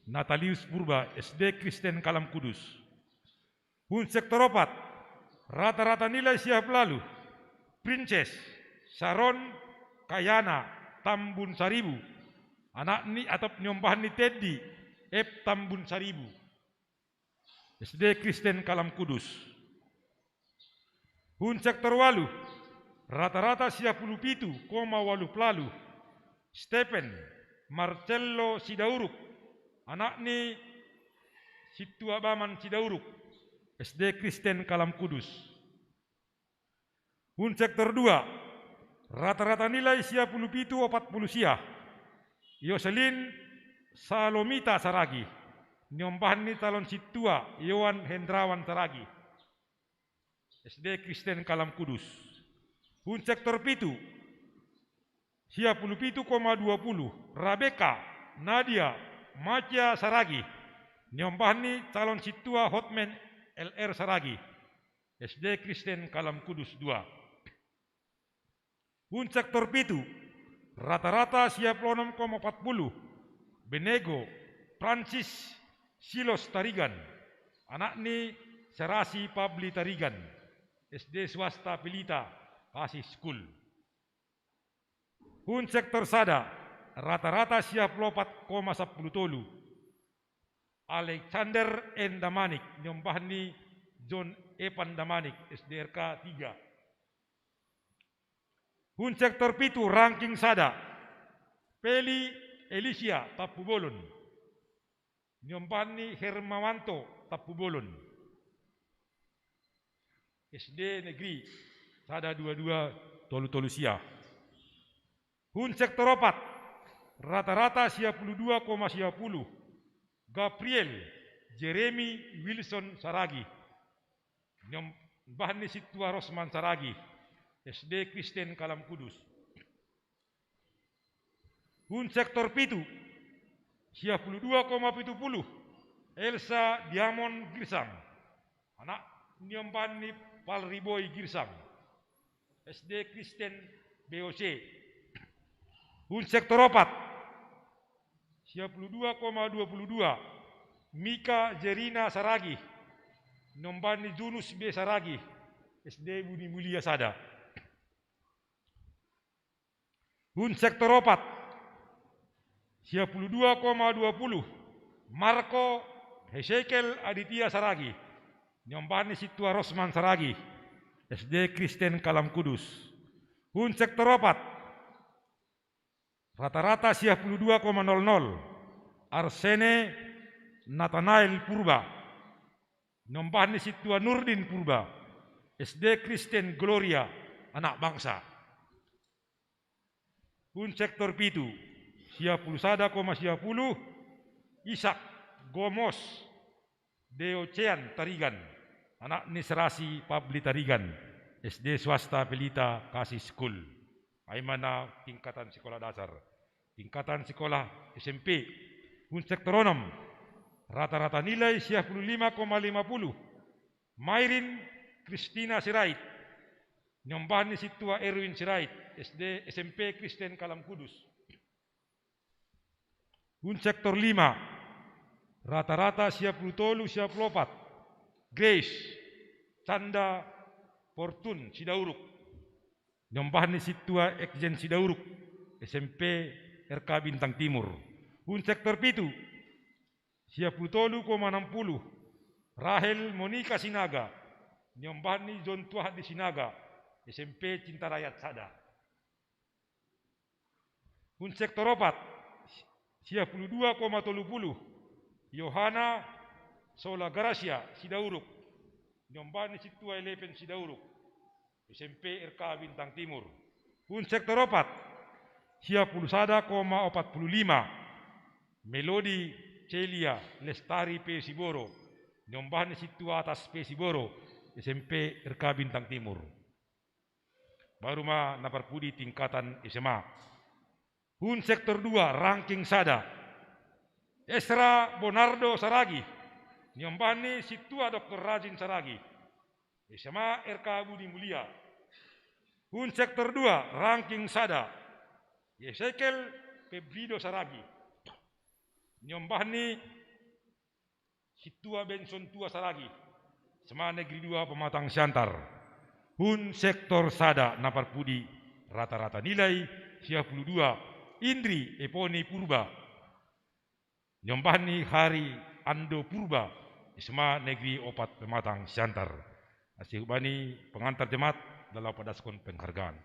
Natalius Purba, S D Kristen Kalam Kudus. Hun sektor opat, rata-rata nilai siah puluh waluh, Princess Saron Kayana Tambun Saribu. Anak ni atau niombahan ni Teddy F Tambun Saribu, S D Kristen Kalam Kudus. Hun sektor waluh, rata-rata siah puluh pitu koma waluh puluh waluh, Stephen Marcello Sidauruk, anak ni Situa Baman Sidauruk, S D Kristen Kalam Kudus. Hun sektor dua, rata-rata nilai siah puluh pitu opat puluh siah, Yoselin Salomita Saragi. Niombahan ni calon Situa Yohan Hendrawan Saragi, S D Kristen Kalam Kudus. Hun sektor pitu, siah puluh pitu koma dua puluh, Rabeka Nadia Macia Saragi. Niombahan ni calon Situa Hotman L R Saragi, S D Kristen Kalam Kudus dua. Hun sektor pitu, rata-rata siah puluh onom koma opat puluh, Benego Francis Silos Tarigan, anak ni Serasi Pabli Tarigan, S D swasta Pelita, Kasih School. Hun sektor sada, rata-rata siah puluh opat koma sapuluh tolu, Alexander N Damanik, niombahan ni John Evan Damanik, S D R K tiga. Hun sektor pitu, ranking sada, Peli Elisia Tampubolon. Niombahan ni Hermawanto Tampubolon, S D Negeri sada dua dua tolu tolu siah. Hun sektor opat, rata-rata siah puluh dua koma siah puluh, Gabriel Jeremy Wilson Saragi. Niombahan ni Situa Rosman Saragi, S D Kristen Kalam Kudus. Hun sektor pitu, siah puluh dua koma pitu puluh, Elsa Diamond Girsang, anak niombahan ni Palriboi Girsang, S D Kristen B O C. Hun sektor opat, siah puluh dua koma dua puluh dua, Mika Jerina Saragi, niombahan ni Junus B Saragi, S D Budi Mulia sada. Hun sektor opat, siah puluh dua koma dua puluh, Marco Hesekiel Aditya Saragi, niombahan ni Situa Rosman Saragi, S D Kristen Kalam Kudus. Hun sektor opat, rata-rata siah puluh dua koma nol nol, Arsene Nathanael Purba, niombahan ni Situa Nurdin Purba, S D Kristen Gloria, anak bangsa. Hun sektor pitu, siah puluh sada koma siah puluh, Isak Gomos Deocean Tarigan, anak ni Serasi Pabli Tarigan, S D swasta Pelita Kasih School. Ai ma na tingkatan sekolah dasar. Tingkatan sekolah S M P. Hun sektor onom, rata-rata nilai siah puluh lima koma lima puluh, Mairin Kristina Sirait, niombahan ni Situa Erwin Sirait, S D S M P Kristen Kalam Kudus. Hun sektor lima, rata-rata siah puluh tolu siah puluh opat, Grace Canda Fortun Sidauruk, niombahan ni Situa Ekjen Sidauruk, S M P R K Bintang Timur. Hun sektor pitu, siah puluh tolu koma enam puluh, Rahel Monica Sinaga, niombahan ni John Tuah di Sinaga, S M P Cinta Rakyat sada. Hun sektor opat, siah puluh dua koma tolu puluh, Yohana sola Gracia Sidauruk, niombahni sintua Eleven Sidauruk, S M P R K Bintang Timur. Hun sektor opat, sia pulu sada koma opat pulu lima, Melodi Celia Lestari P Siboro, niombahni sintua Atas P Siboro, S M P R K Bintang Timur. Baru ma na parpudi tingkatan S M A. Hun sektor dua, ranking sada, Esra Bonardo Saragi, niombahni sintua Doktor Rajin Saragi, S M A R K Budi Mulia. Hun sektor dua, ranking sada, Yesekel Febrido Saragi, niombahni sintua Benson Tua Saragi, S M A Negeri dua Pematang Siantar. Hun sektor sada na parpudi rata-rata nilai sia pulu dua, Indri Eponi Purba, niombahni Hari Ando Purba, S M A Negeri opat Pematang Siantar. Ase hubani pengantar jemaat, laho padaskon penghargaan.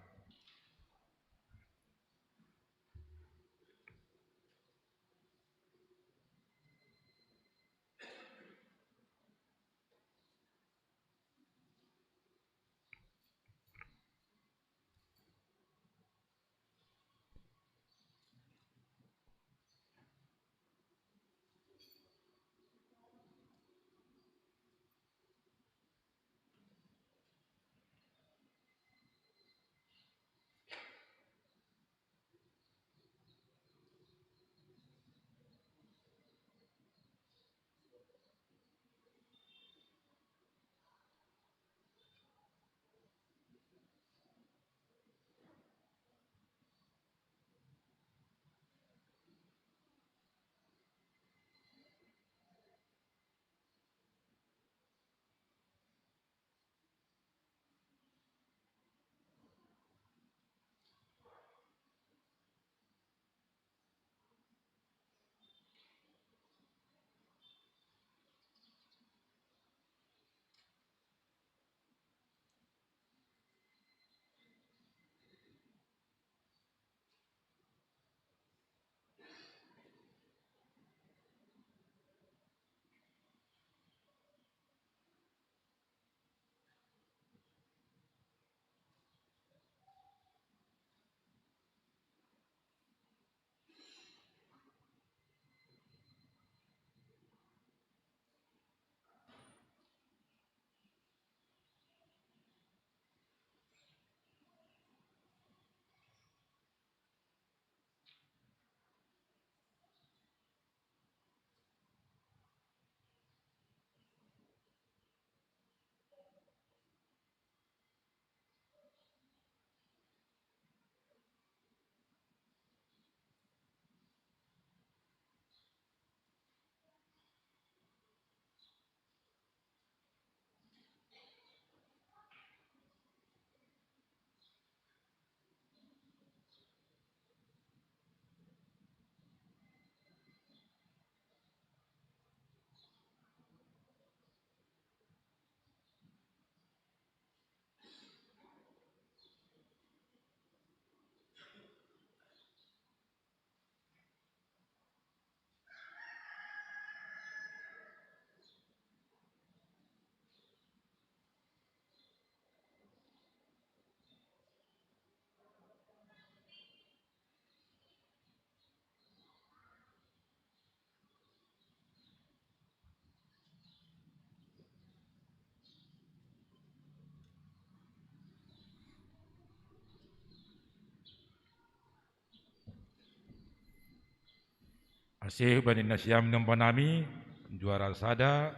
Ase hubani nasiam ni ombanami, juara sada,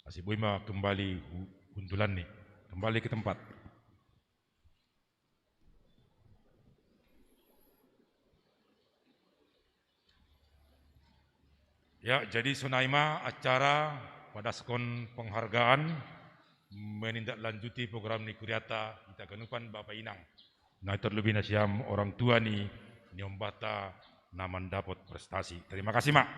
ase boi ma kembali hu-, hundulanni. Kembali ke tempat. Ya, jadi sonai ma acara padaskon penghargaan menindaklanjuti program ni kuriata hita ganupan Bapa Inang. Na terlebih nasiam orang tua ni, ni ombahta na mandapot prestasi. Terima kasih, Mak.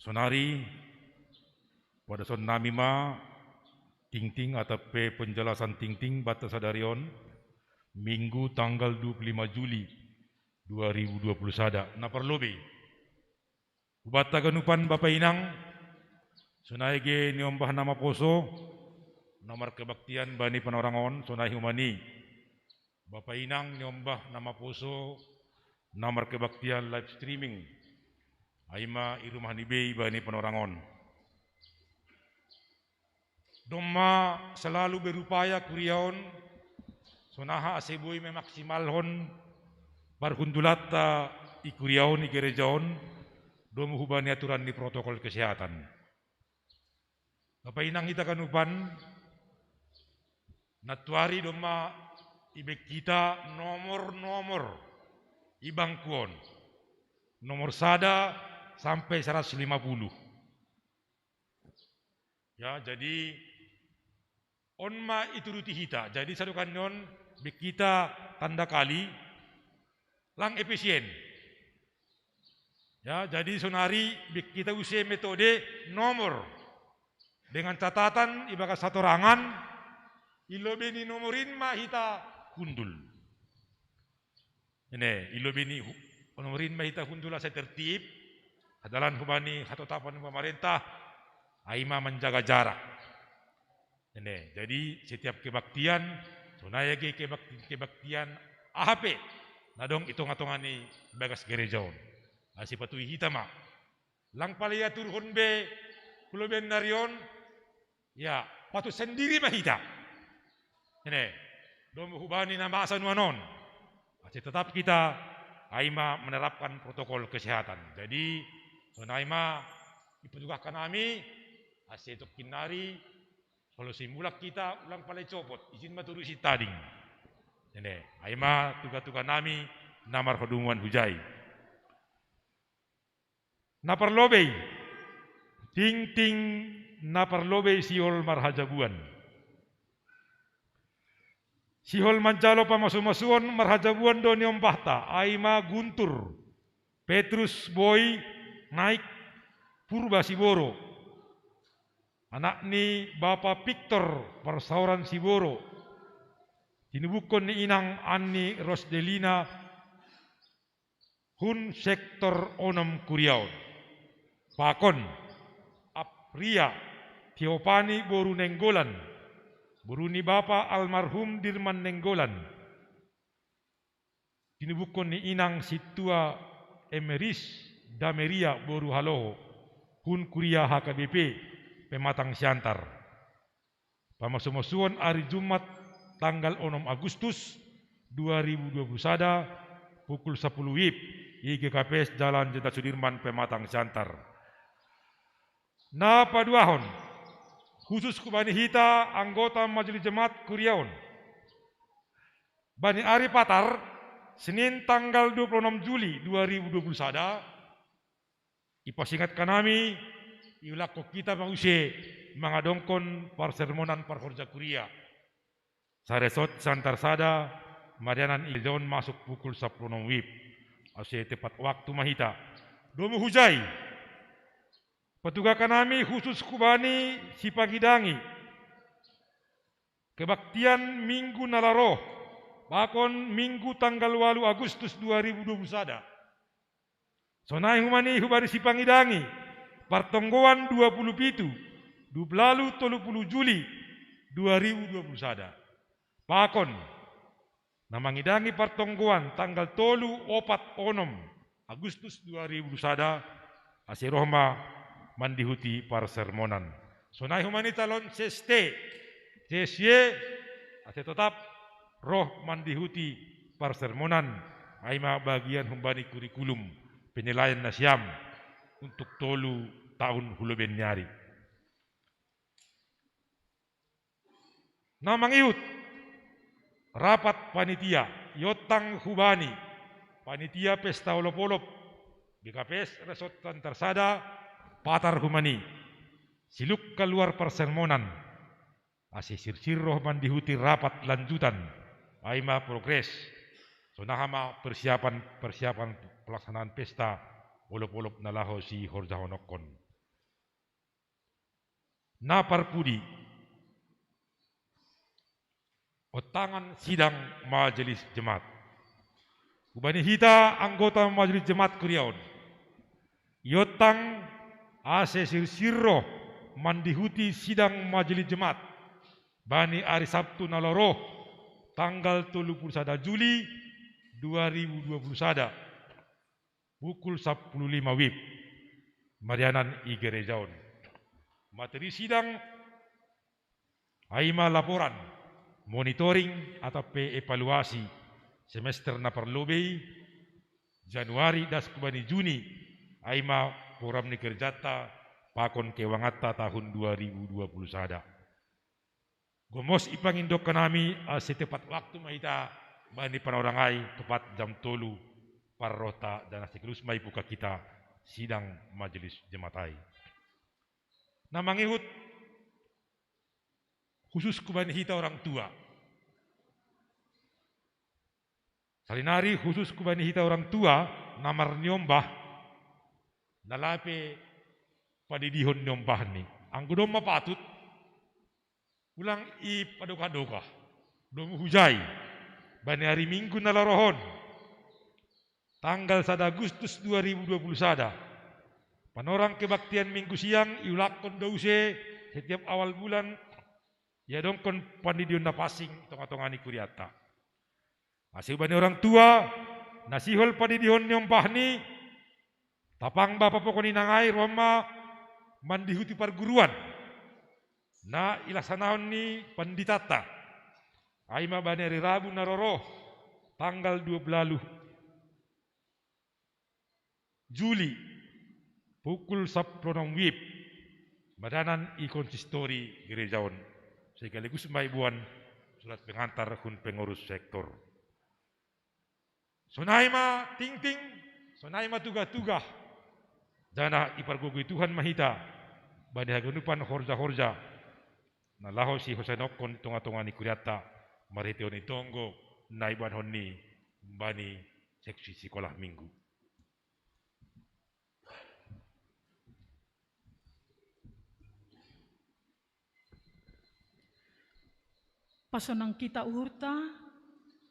Sonari, padason nami ma tingting atap pe penjelasan tingting banta sadari on, Minggu tanggal dua puluh lima Juli dua ribu dua puluh sada, na parlobei. Hubanta ganupan bapa inang, sonai ge niombah na maposo, na markebaktian bani panorang on, sonai humani. Bapa inang niombah na maposo, na markebaktian live streaming. Ai ma i rumah ni bei bani panorang on. Domma selalu berupaya kuria on, sonaha ase boi memaksimalhon parhundulanta i kuria on, i gereja on, domu hubani aturan ni protokol kesehatan. Bapa inang hita ganupan, nantuari domma ibaen hita nomor-nomor i bangku on. Nomor sada sampai seratus lima puluh. Ya, jadi on ma ituruti hita. Jadi sadokan on, baen hita tanda kali, lang efisien. Ya, jadi sonari baen hita use metode nomor. Dengan catatan ibagas hatorangan, i lobei ni nomor in ma hita hundul. Ine, i lobei ni hu-, nomor in ma hita hundul asa tertib, hadalan hubani hatotapan ni pamarentah, ai ma manjaga jarak. Ine, jadi setiap kebaktian, sonai age kebakti-, kebaktian aha pe, na adong i tonga-tonga ni bagas gereja on. Asa ipatui hita ma. Lang pala iaturhon be, hu lobei ni ari on, ya, patut sendiri ma hita. Ine, domu hubani na masa nuan on. Asa tetap hita, ai ma menerapkan protokol kesehatan. Jadi, sonai ma ipatugahkan nami, asa tongkin nari, olo simulak hita, ulang pala icopot, ijin ma turusi tading. Ine, ai ma tuga-tuga nami, na marhadumuan hujai. Na parlobei, tingting na parlobei sihol marhajabuan. Sihol manjalo pamasu-masuon marhajabuan do niombahta, ai ma Guntur, Petrus Boi, Naik, Purba Siboro. Anak ni bapa Victor, parsaoran Siboro. Tinubukkon ni inang Anni Rosdelina, hun sektor onom kuria on. Pakon, Apria, Teopani boru Nenggolan, boru ni bapa almarhum Dirman Nenggolan. Tinubukkon ni inang Sintua Emeris Dameria boru Haloho, hun kuria H K B P, Pematang Siantar. Pamasu-masuon ari Jumat tanggal onom Agustus dua ribu dua puluh sada, pukul sapuluh wib, i G K P S Jalan Jenderal Sudirman, Pematang Siantar. Na paduahon, khusus hubani hita anggota Majelis Jemaat kuria on. Bani ari Patar, Senin tanggal dua puluh onom Juli dua ribu dua puluh sada, ipasingatkan nami, iulakkon hita ma use mangadongkon parsermonan parhorja kuria. Saresort Siantar sada, marianan i gereja on masuk pukul sapuluh onom wib. Asa tepat waktu ma hita. Domu hujai. Patugahkan nami khusus hubani sipangidangi kebaktian Minggu na laho, pakon Minggu tanggal ualu Agustus dua ribu dua puluh sada. Sonai humani hubani sipangidangi, partonggoan dua puluh pitu, dua puluh tolu Juli dua ribu dua puluh sada. Pakon, na mangidangi partonggoan tanggal tolu, opat, onom Agustus dua ribu dua puluh sada, asa roh ma mandihuti parsermonan. Sonai humani talon C S T, C S Y, asa tetap roh mandihuti parsermonan, ai ma bagian humbani kurikulum penilaian nasiam untuk tolu tahun hu lobei ni ari. Na mangihut, rapat panitia, iontang hubani, panitia pesta olop-olop, G K P S Resort Siantar sada, Patar humani, siluk kaluar parsermonan, asa sirsir roh mandihuti rapat lanjutan, ai ma progres, sonaha ma persiapan-persiapan pelaksanaan pesta olop-olop na laho sihorjahononkon. Na parpudi, ontangan sidang majelis jemaat. Hubani hita anggota majelis jemaat kuria on, iontang ase sirsir ro mandihuti sidang majelis jemaat bani ari Sabtu na laho ro, tanggal tolu pulu sada Juli dua ribu dua pulu sada, pukul sampulu lima wib, marianan i gereja on. Materi sidang, ai ma laporan, monitoring atau pe evaluasi semester na parlobei, Januari das hubani Juni, ai ma program ni kerjanta pakon keuanganta tahun dua ribu dua pulu sada. Gomos i pangindo hanami, ase tepat waktu ma hita bani panorang ai, tepat jam tolu parrohta, dan ase kelus ma i buka hita sidang majelis jemaat ai. Na mangihut khusus hubani hita orang tua. Salinari khusus hubani hita orang tua na marniombah, na lape padidihon niombahni. Anggo domma patut, ulang i padoka-doka, domu hujai, bani ari Minggu na laho ro on, tanggal sada Agustus dua ribu dua puluh sada, panorang kebaktian Minggu siang iulakkon do use setiap awal bulan, iadongkon pandidion na pansing tonga-tonga ni kurianta. Ase hubani orang tua, na sihol padidihon niombahni, tapang bapa pokon inang ai ro ma mandihuti parguruan na ilaksanahon ni panditanta, ai ma bani ari Rabu na laho ro, tanggal dua puluh Juli, pukul sampulu onom wib, marianan i konsistori gereja on. Sekaligus ma iboan surat pengantar hun pengurus sektor. Sonai ma tingting, sonai ma tugah-tugah, janah ipargogoi Tuhan ma hita bani haganupan horja-horja na laho sihosanokkon tonga-tonga ni kurianta, marhitehon i tonggo na iboanhon ni bani seksi sikolah Minggu. Pasonang hita uhurta,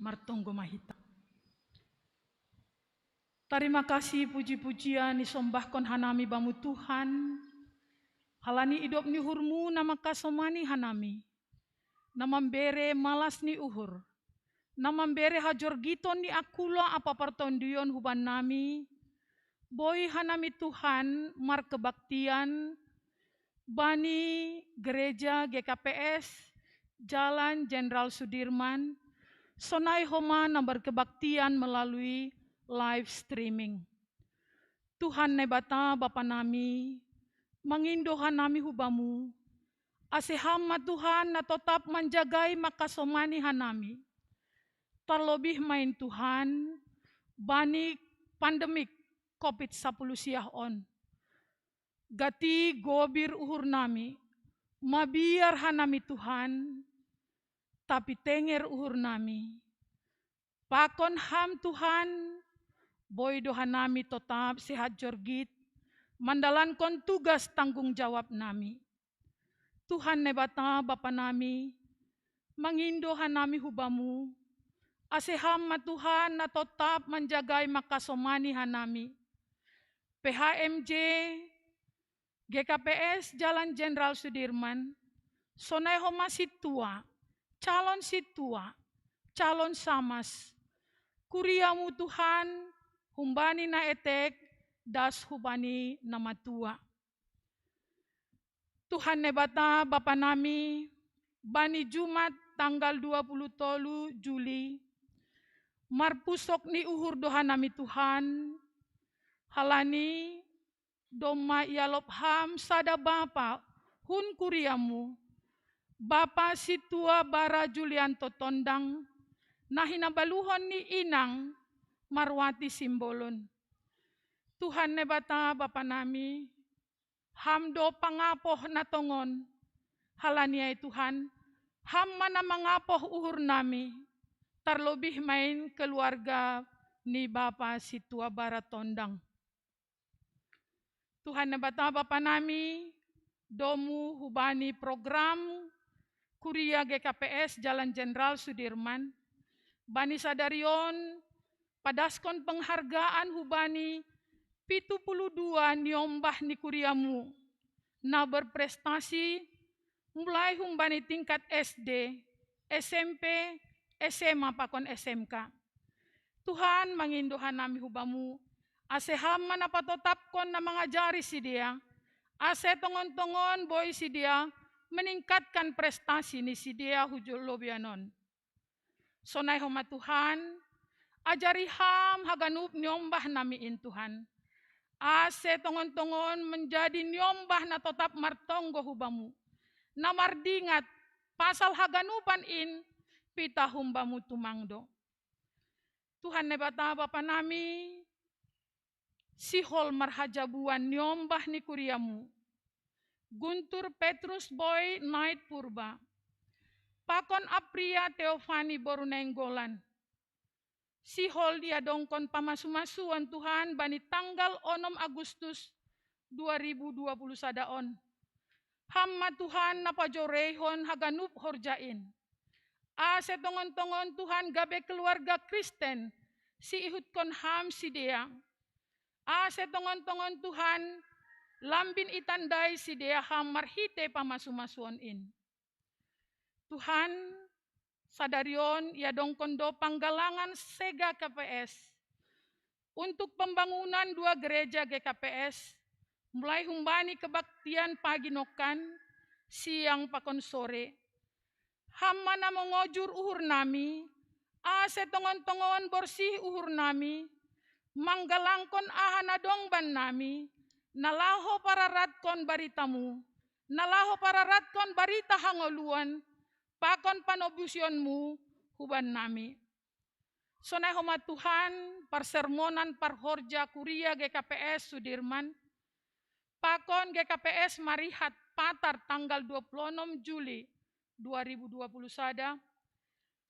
martonggo ma hita. Tarima kasih, puji-pujian isombahkon hanami Bamu Tuhan, halani idop ni uhurMu na mangkasomani hanami, na mambere malas ni uhur, na mambere hajorgiton ni angkula ampa partondion hubannami, boi hanami Tuhan markebaktian bani gereja G K P S, Jalan Jenderal Sudirman, sonai homa na markebaktian melalui live streaming. Tuhan Naibata Bapa nami, mangindo hanami hu Bamu, ase Ham ma Tuhan na totap manjagai mangkasomani hanami. Tarlobih ma in Tuhan, bani pandemik covid sapuluh siah on. Gati gobir uhur nami, mabiar hanami Tuhan, tapi tenger uhur nami. Pakon Ham Tuhan, boi do hanami totap sehat jorgit, mandalankon tugas tanggung jawab nami. Tuhan Naibata Bapa nami, mangindo hanami hu Bamu, ase Ham ma Tuhan na totap manjagai mangkasomani hanami. P H M J, G K P S Jalan Jenderal Sudirman, sonai homa sintua, calon sintua, calon samas. KuriaMu Tuhan, humbani na etek, das hubani na matua. Tuhan Naibata Bapa nami, bani Jumat tanggal dua puluh tolu Juli, marpusok ni uhur do hanami Tuhan, halani domma ialop Ham sada bapa hun kuriaMu, Bapa Sintua Bara Julianto Tondang, na hinabaluhon ni inang Marwati Simbolon. Tuhan Naibata Bapa nami, Ham do pangapoh na tongon, halani ai Tuhan, Ham ma na mangapoh uhur nami, tarlobih ma in keluarga ni Bapa Sintua Bara Tondang. Tuhan Naibata Bapa nami, domu hubani program Kuria G K P S Jalan Jenderal Sudirman. Bani sadarion, padaskon penghargaan hubani pitu puluh dua niombah ni kuriamu na berprestasi, mulai humbani tingkat S D, S M P, S M A pakon S M K. Tuhan, mangindo hanami hubamu, ase Ham ma na patotapkon na mangajari sidea, ase tongon-tongon boi sidea meningkatkan prestasi ni sidea hu jolo bahenon. Sonai homa Tuhan, ajari Ham haganup niombah nami in Tuhan, ase tongon-tongon menjadi niombah na totap martonggo hubamu, na mardingat pasal haganupan in pitah humbamu tumang do. Tuhan Naibata Bapa nami, sihol marhajabuan niombah ni kuriamu, Guntur Petrus Boy Nait Purba, pakon Apria Teofani boru Nainggolan, sihol diadongkon pamasu-masuon Tuhan bani tanggal onom Agustus dua ribu dua puluh sada on. Ham ma Tuhan na pajoreihon haganup horja in, ase tongon-tongon Tuhan gabe keluarga Kristen siihutkon Ham sidea, ase tongon-tongon Tuhan lambin itandai sidea Ham marhite pamasu-masuon in. Tuhan, sadarion iadongkon do panggalangan se-G K P S untuk pembangunan dua gereja G K P S, mulai humbani kebaktian pagi nongkan, siang pakon sore. Ham ma na mangojur uhur nami, ase tongon-tongon borsih uhur nami, manggalangkon aha na dong bannami, na laho pararatkon baritamu, na laho pararatkon barita hangoluan, pakon panobusionmu hubannami. Sonai homa Tuhan, parsermonan parhorja Kuria G K P S Sudirman, pakon G K P S Marihat Patar tanggal dua puluh onom Juli dua ribu dua puluh sada,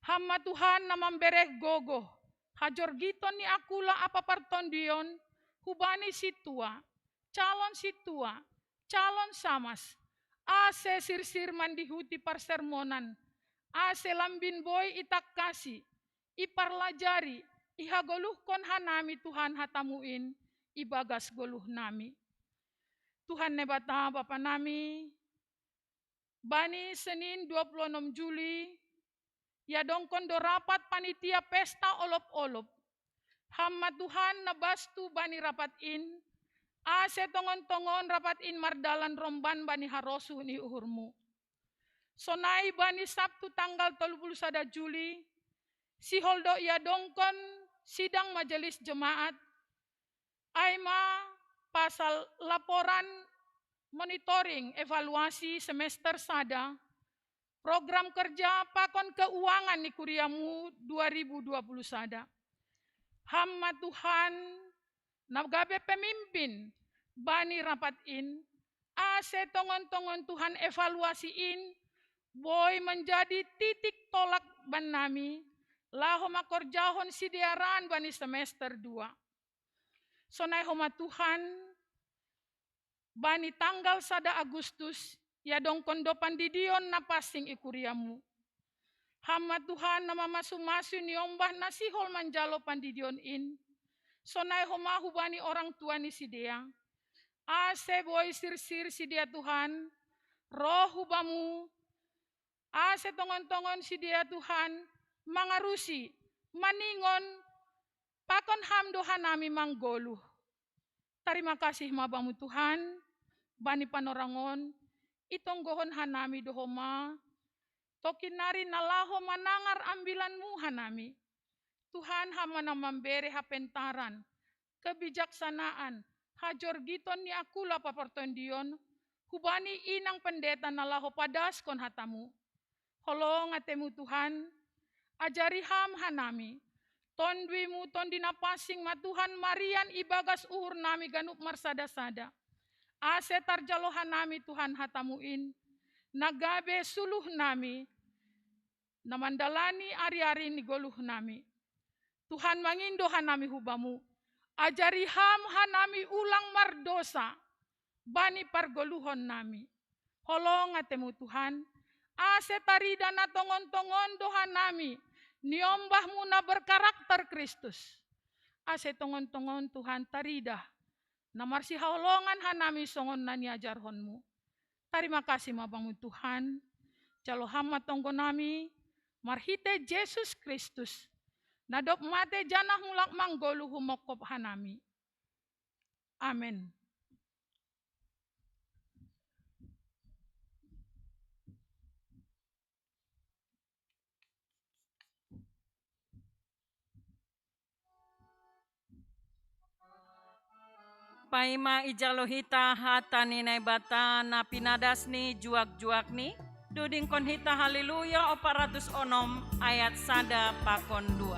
Ham ma Tuhan na mambereh gogoh, hajorgiton ni akula ampa partondion, hubani sintua, calon sintua, calon samas, ase sirsir mandihuti parsermonan, ase lambin boi itangkasi, iparlajari, ihagoluhkon hanami Tuhan hatamu in ibagas goluhnami. Tuhan Naibata Bapa nami, bani Senin dua puluh onom Juli, iadongkon do rapat panitia pesta olop-olop. Ham ma Tuhan na bastu bani rapat in, ase tongon-tongon rapat in mardalan romban bani harosuh ni uhurmu. Sonai bani Sabtu tanggal tolu puluh sada Juli, sihol do iadongkon sidang majelis jemaat, ai ma pasal laporan monitoring evaluasi semester sada, program kerja pakon keuangan ni kuriamu dua ribu dua puluh sada. Ham ma Tuhan na gabe pemimpin bani rapat in, ase tongon-tongon Tuhan evaluasi in boi manjadi titik tolak bannami, laho mangkorjahon sidearan bani semester dua. Sonai homa Tuhan, bani tanggal sada Agustus, iadongkon do pandidion na pansing i kuriamu. Ham ma Tuhan na mamasu-masu niombah na sihol manjalo pandidion in, sonai homa hubani orang tua ni sidea, ase boi sirsir sidea Tuhan, roh hubamu, ase tongon-tongon sidea Tuhan, mangarusi, maningon, pakon Ham do hanami manggoluh. Tarima kasih ma Bamu Tuhan, bani panorang on, itonggohon hanami do homa, tongkin nari na laho manangar ambilanmu hanami. Tuhan, Ham ma na mambere hapentaran, kebijaksanaan, hajorgiton ni akula papartondion, hubani inang pendeta na laho padaskon hatamu. Holong atemu Tuhan, ajari Ham hanami. Tonduimu Tondi na pansing ma Tuhan marian ibagas uhurnami ganup marsada-sada. Ase tarjalo hanami Tuhan hatamu in, na gabe suluhnami, na mandalani ari-ari ni goluhnami. Tuhan, mangindo hanami hu Bamu, ajari Ham hanami ulang mardosa bani pargoluhonnami. Holong atemu Tuhan, ase tarida na tongon-tongon do hanami, niombahmu na berkarakter Kristus. Ase tongon-tongon Tuhan tarida, na marsihaholongan hanami songon na niajarhonmu. Tarima kasih ma Bamu Tuhan, jalo Ham ma tonggo nami, marhite Jesus Kristus, na dob mate janah mulak manggoluh humongkop hanami. Amen. Paima ijalo hita hata ni Naibata na pinadas ni juak-juakni, dudingkon hita Haleluya opat ratus onom ayat sada pakon dua.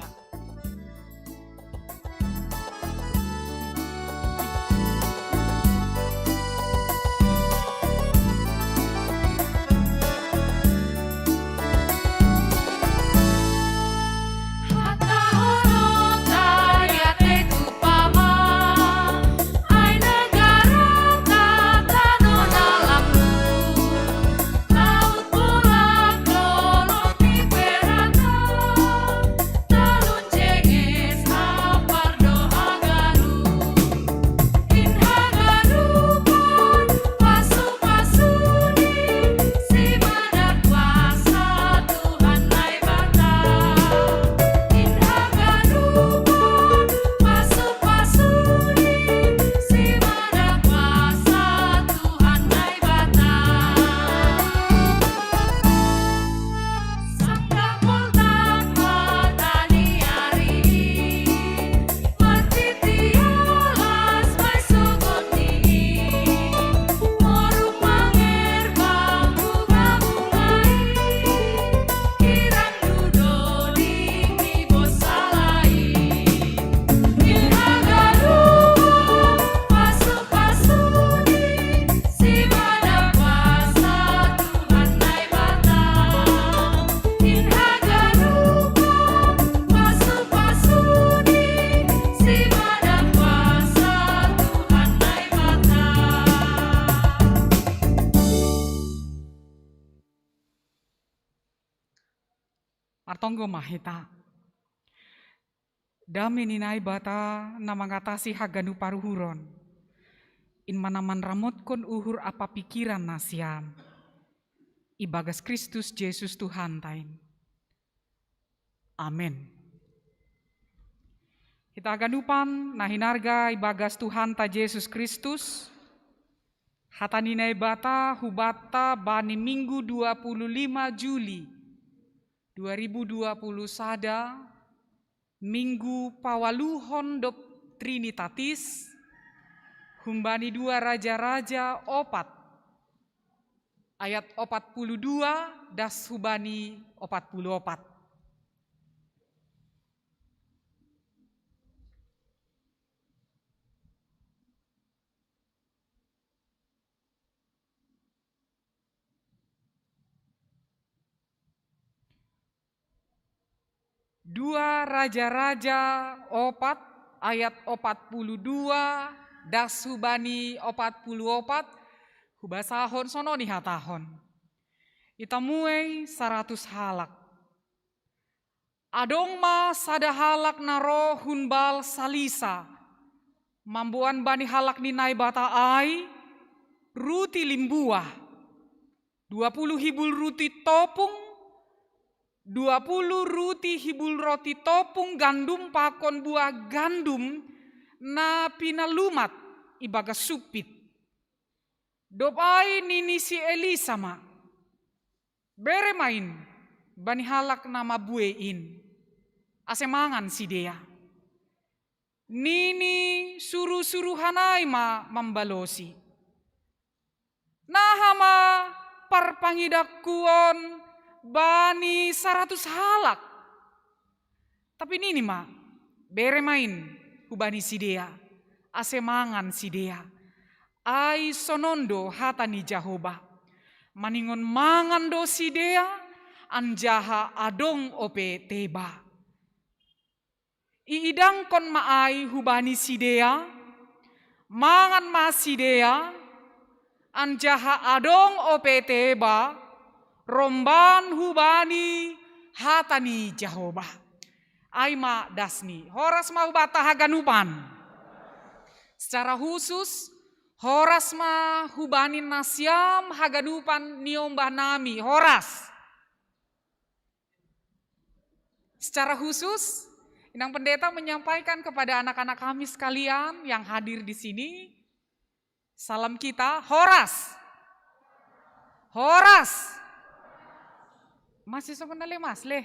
Martonggo ma hita. Dame ni Naibata na mangatasi haganup paruhuron, in ma na manramotkon uhur ampa pingkiran nasiam, ibagas Kristus Jesus Tuhanta in. Amen. Hita haganupan na hinarga ibagas Tuhanta Jesus Kristus, hata ni Naibata hubanta bani Minggu dua puluh lima Juli dua ribu dua puluh sada, Minggu paualuhon dob Trinitatis, humbani dua Raja-raja opat, ayat opat puluh dua das hubani opat puluh opat. Dua Raja-raja opat ayat opat puluh dua das hubani opat puluh opat, hubasahon sonon ihatahon. Itamuei saratus halak. Adong ma sada halak na ro hun Baal Salisa, mamboan bani halak ni Naibata ai ruti limbuah, dua puluh hibul ruti topung, dua puluh ruti hibul roti topung gandum pakon buah gandum na pinalumat ibagas sumpit. Dob ai nini si Elisa ma, "Bere ma in bani halak na mabue in, ase mangan sidea." Nini suruh-suruhan ai ma mambalosi, "Naha ma parpangidangkuon bani saratus halak." Tapi nini ma, "Bere ma in hubani sidea, ase mangan sidea. Ai sonon do hata ni Jahowa, 'Maningon mangan do sidea, anjaha adong ope teba.'" Iidangkon ma ai hubani sidea, mangan ma sidea, Anjaha adong ope teba, romban hubani hata ni Jahoba. Ai ma dasni, horas ma hubata haganupan. Secara khusus, horas ma hubani nasiam haganupan niombah nami, horas. Secara khusus, Inang Pendeta menyampaikan kepada anak-anak kami sekalian yang hadir di sini, salam kita, horas. Horas. Masih sebenarnya mas leh.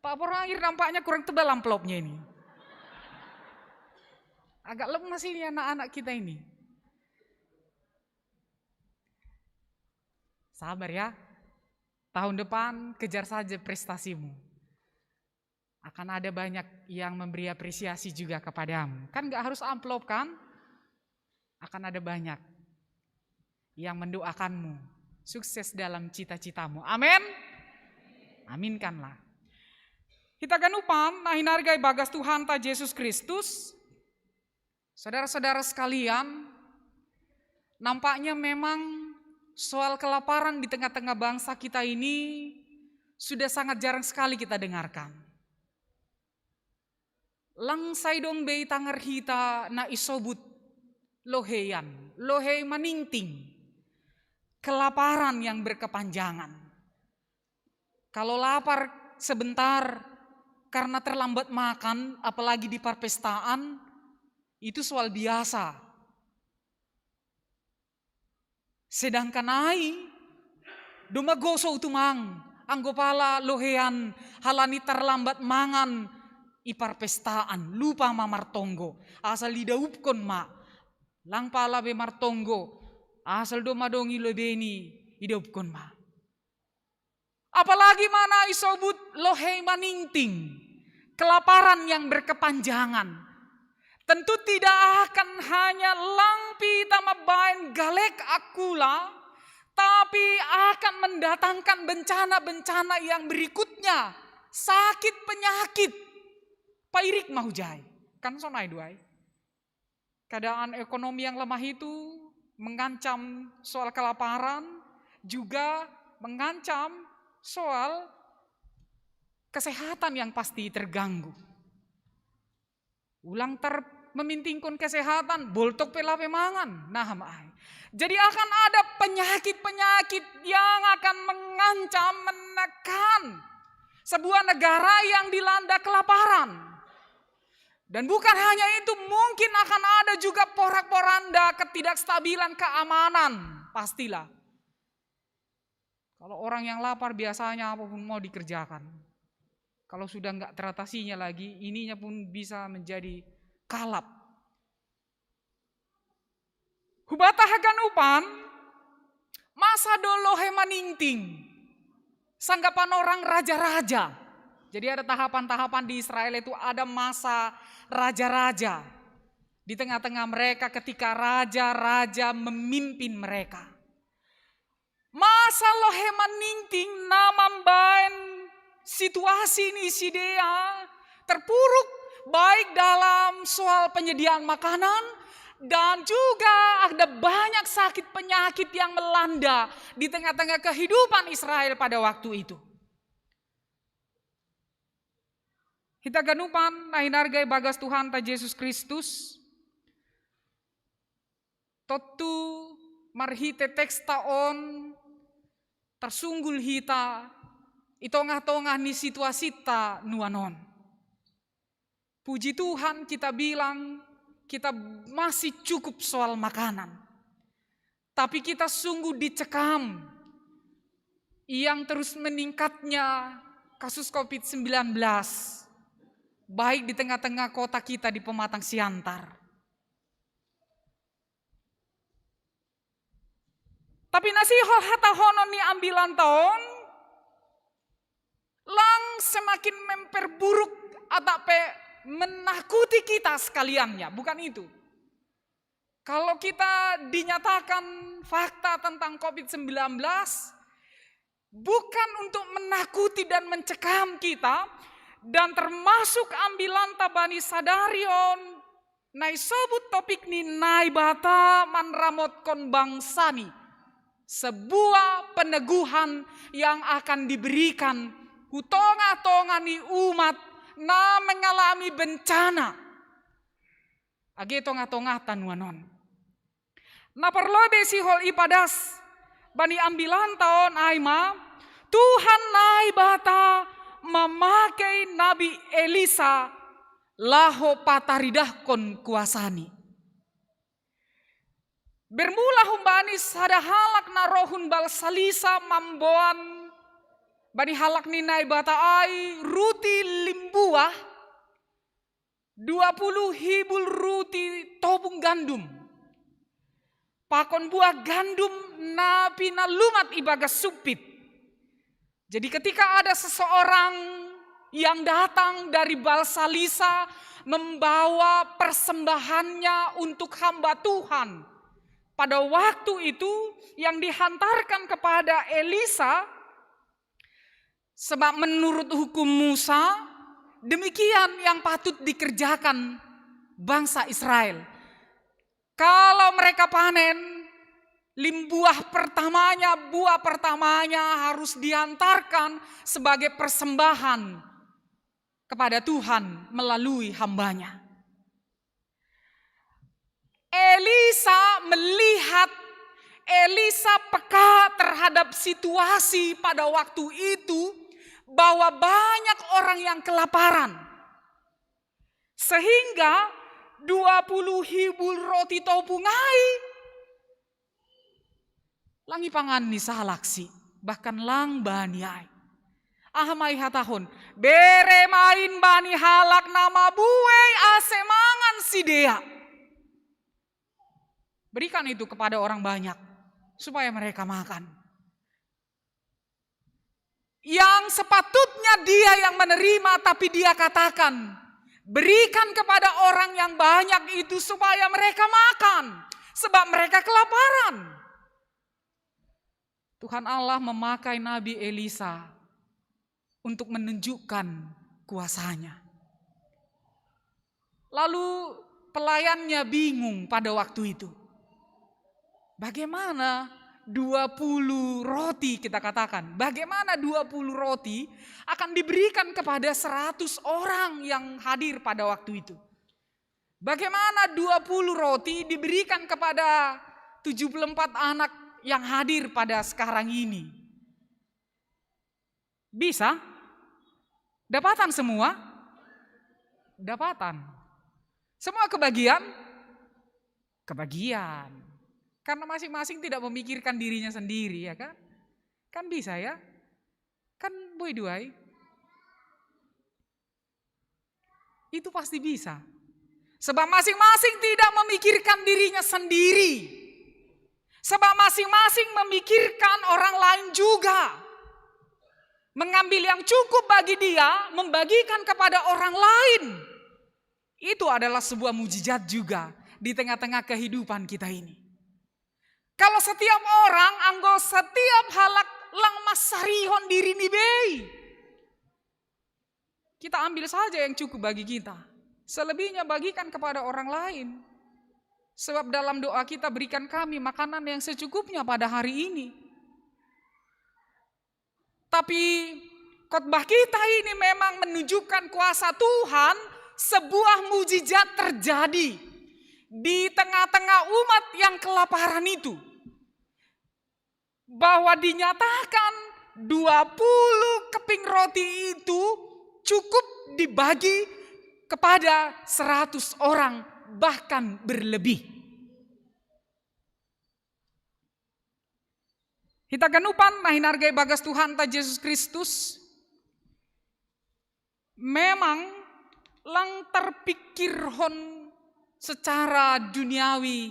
Pak Borangir nampaknya kurang tebal amplopnya ini. Agak lemas ini anak-anak kita ini. Sabar ya. Tahun depan kejar saja prestasimu. Akan ada banyak yang memberi apresiasi juga kepadamu. Kan nggak harus amplop kan? Akan ada banyak yang mendoakanmu sukses dalam cita-citamu. Amin. Aminkanlah. Kita ganupan, nahin hargai bagas Tuhan ta Yesus Kristus. Saudara-saudara sekalian, nampaknya memang soal kelaparan di tengah-tengah bangsa kita ini sudah sangat jarang sekali kita dengarkan. Lang sai dong be i tangar hita na isobut loheian, lohei maningting, kelaparan yang berkepanjangan. Kalau lapar sebentar karena terlambat makan, apalagi di parpestaan, itu soal biasa. Sedangkan ai, doma goso tumang, anggo pala loheian halani terlambat mangan i parpestaan, lupa ma martonggo, asal idaupkon ma, lang pala be martonggo, asal doma dong i lobei ni idaupkon ma. Apalagi mana isobut lohei maningting, kelaparan yang berkepanjangan. Tentu tidak akan hanya lang pe hita mambaen galek angkula, tapi akan mendatangkan bencana-bencana yang berikutnya, sakit penyakit. Pairik ma hujai. Kan sonai do ai. Keadaan ekonomi yang lemah itu mengancam soal kelaparan, juga mengancam soal kesehatan yang pasti terganggu. Ulang ter memintingkon kesehatan, boltok pe lape mangan, nah ma ai. Jadi akan ada penyakit-penyakit yang akan mengancam, menekan sebuah negara yang dilanda kelaparan. Dan bukan hanya itu, mungkin akan ada juga porak-poranda ketidakstabilan keamanan, pastilah. Kalau orang yang lapar biasanya apapun mau dikerjakan. Kalau sudah nggak teratasinya lagi, ininya pun bisa menjadi kalap. Hubata haganupan, masa do lohei maningting, sanggapan orang raja-raja. Jadi ada tahapan-tahapan di Israel itu, ada masa raja-raja. Di tengah-tengah mereka ketika raja-raja memimpin mereka. Masa lohei maningting na mambaen situasi ni sidea terpuruk, baik dalam soal penyediaan makanan dan juga ada banyak sakit penyakit yang melanda di tengah-tengah kehidupan Israel pada waktu itu. Hita ganupan na hinarga i bagas Tuhanta Jesus Kristus, tontu marhite teksta on tarsunggul hita i tongah-tongah ni situasinta nuan on. Puji Tuhan, kita bilang kita masih cukup soal makanan. Tapi kita sungguh dicekam yang terus meningkatnya kasus covid sembilan belas, baik di tengah-tengah kota kita di Pematang Siantar. Tapi na sihol hatahonon ni ambilanta on, lang semakin memperburuk atau pe menakuti kita sekaliannya, bukan itu. Kalau kita dinyatakan fakta tentang covid sembilan belas, bukan untuk menakuti dan mencekam kita, dan termasuk ambilanta bani sadari on, Nai sobut topik ni Naibata manramotkon bangsa-Ni. Sebuah peneguhan yang akan diberikan hu tonga-tonga ni umat na mengalami bencana. Age tonga-tonga tanuanon. Na parlobe sihol ipadas bani ambilanta on ai ma, Tuhan Naibata mamake Nabi Elisa laho pataridahkon kuasa-Ni. Bermula humbani sada halak na rohun Balsalisa mamboan bani halak ni Naibata ai ruti limbuah, dua puluh hibul ruti tobung gandum. Pakon buah gandum na pinalumat ibagas sumpit. Jadi ketika ada seseorang yang datang dari Balsalisa membawa persembahannya untuk hamba Tuhan, pada waktu itu yang dihantarkan kepada Elisa, sebab menurut hukum Musa, demikian yang patut dikerjakan bangsa Israel. Kalau mereka panen, limbuah pertamanya, buah pertamanya harus diantarkan sebagai persembahan kepada Tuhan melalui hamba-Nya. Elisa melihat, Elisa peka terhadap situasi pada waktu itu, bahwa banyak orang yang kelaparan. Sehingga dua puluh hibul roti tobung ai lang ipangan ni sahalak si, bahkan lang bani ai. Aha ma ihatahon? Bere ma in bani halak na mabuei ase mangan sidea. Berikan itu kepada orang banyak supaya mereka makan. Yang sepatutnya dia yang menerima, tapi dia katakan, "Berikan kepada orang yang banyak itu supaya mereka makan, sebab mereka kelaparan." Tuhan Allah memakai Nabi Elisa untuk menunjukkan kuasa-Nya. Lalu pelayannya bingung pada waktu itu. Bagaimana dua puluh roti, kita katakan, bagaimana dua puluh roti akan diberikan kepada seratus orang yang hadir pada waktu itu? Bagaimana dua puluh roti diberikan kepada tujuh puluh empat anak yang hadir pada sekarang ini? Bisa? Dapatan semua? Dapatan. Semua kebagian? Kebagian. Karena masing-masing tidak memikirkan dirinya sendiri, ya kan? Kan bisa, ya? Kan boi duai? Itu pasti bisa. Sebab masing-masing tidak memikirkan dirinya sendiri. Sebab masing-masing memikirkan orang lain juga. Mengambil yang cukup bagi dia, membagikan kepada orang lain. Itu adalah sebuah mujizat juga di tengah-tengah kehidupan kita ini. Kalau setiap orang, anggo setiap halak lang mansarihon diri ni bei, kita ambil saja yang cukup bagi kita. Selebihnya bagikan kepada orang lain. Sebab dalam doa kita, "Berikan kami makanan yang secukupnya pada hari ini." Tapi khotbah kita ini memang menunjukkan kuasa Tuhan, sebuah mujizat terjadi di tengah-tengah umat yang kelaparan itu. Bahwa dinyatakan dua puluh keping roti itu cukup dibagi kepada seratus orang, bahkan berlebih. Hita ganupan na hinargai bagas Tuhanta Jesus Kristus, memang lang terpikirhon secara duniawi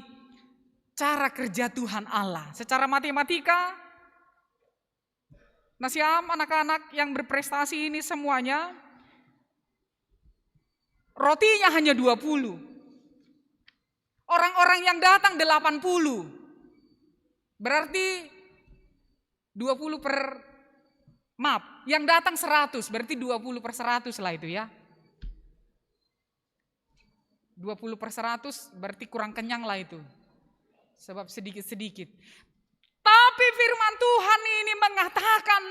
cara kerja Tuhan Allah. Secara matematika, nasiam anak-anak yang berprestasi ini semuanya, rotinya hanya dua puluh. Orang-orang yang datang delapan puluh. Berarti dua puluh per, maaf, yang datang seratus, berarti dua puluh per seratus lah itu, ya. Dua puluh per seratus berarti kurang kenyang lah itu. Sebab sedikit-sedikit. Tapi firman Tuhan ini mengatakan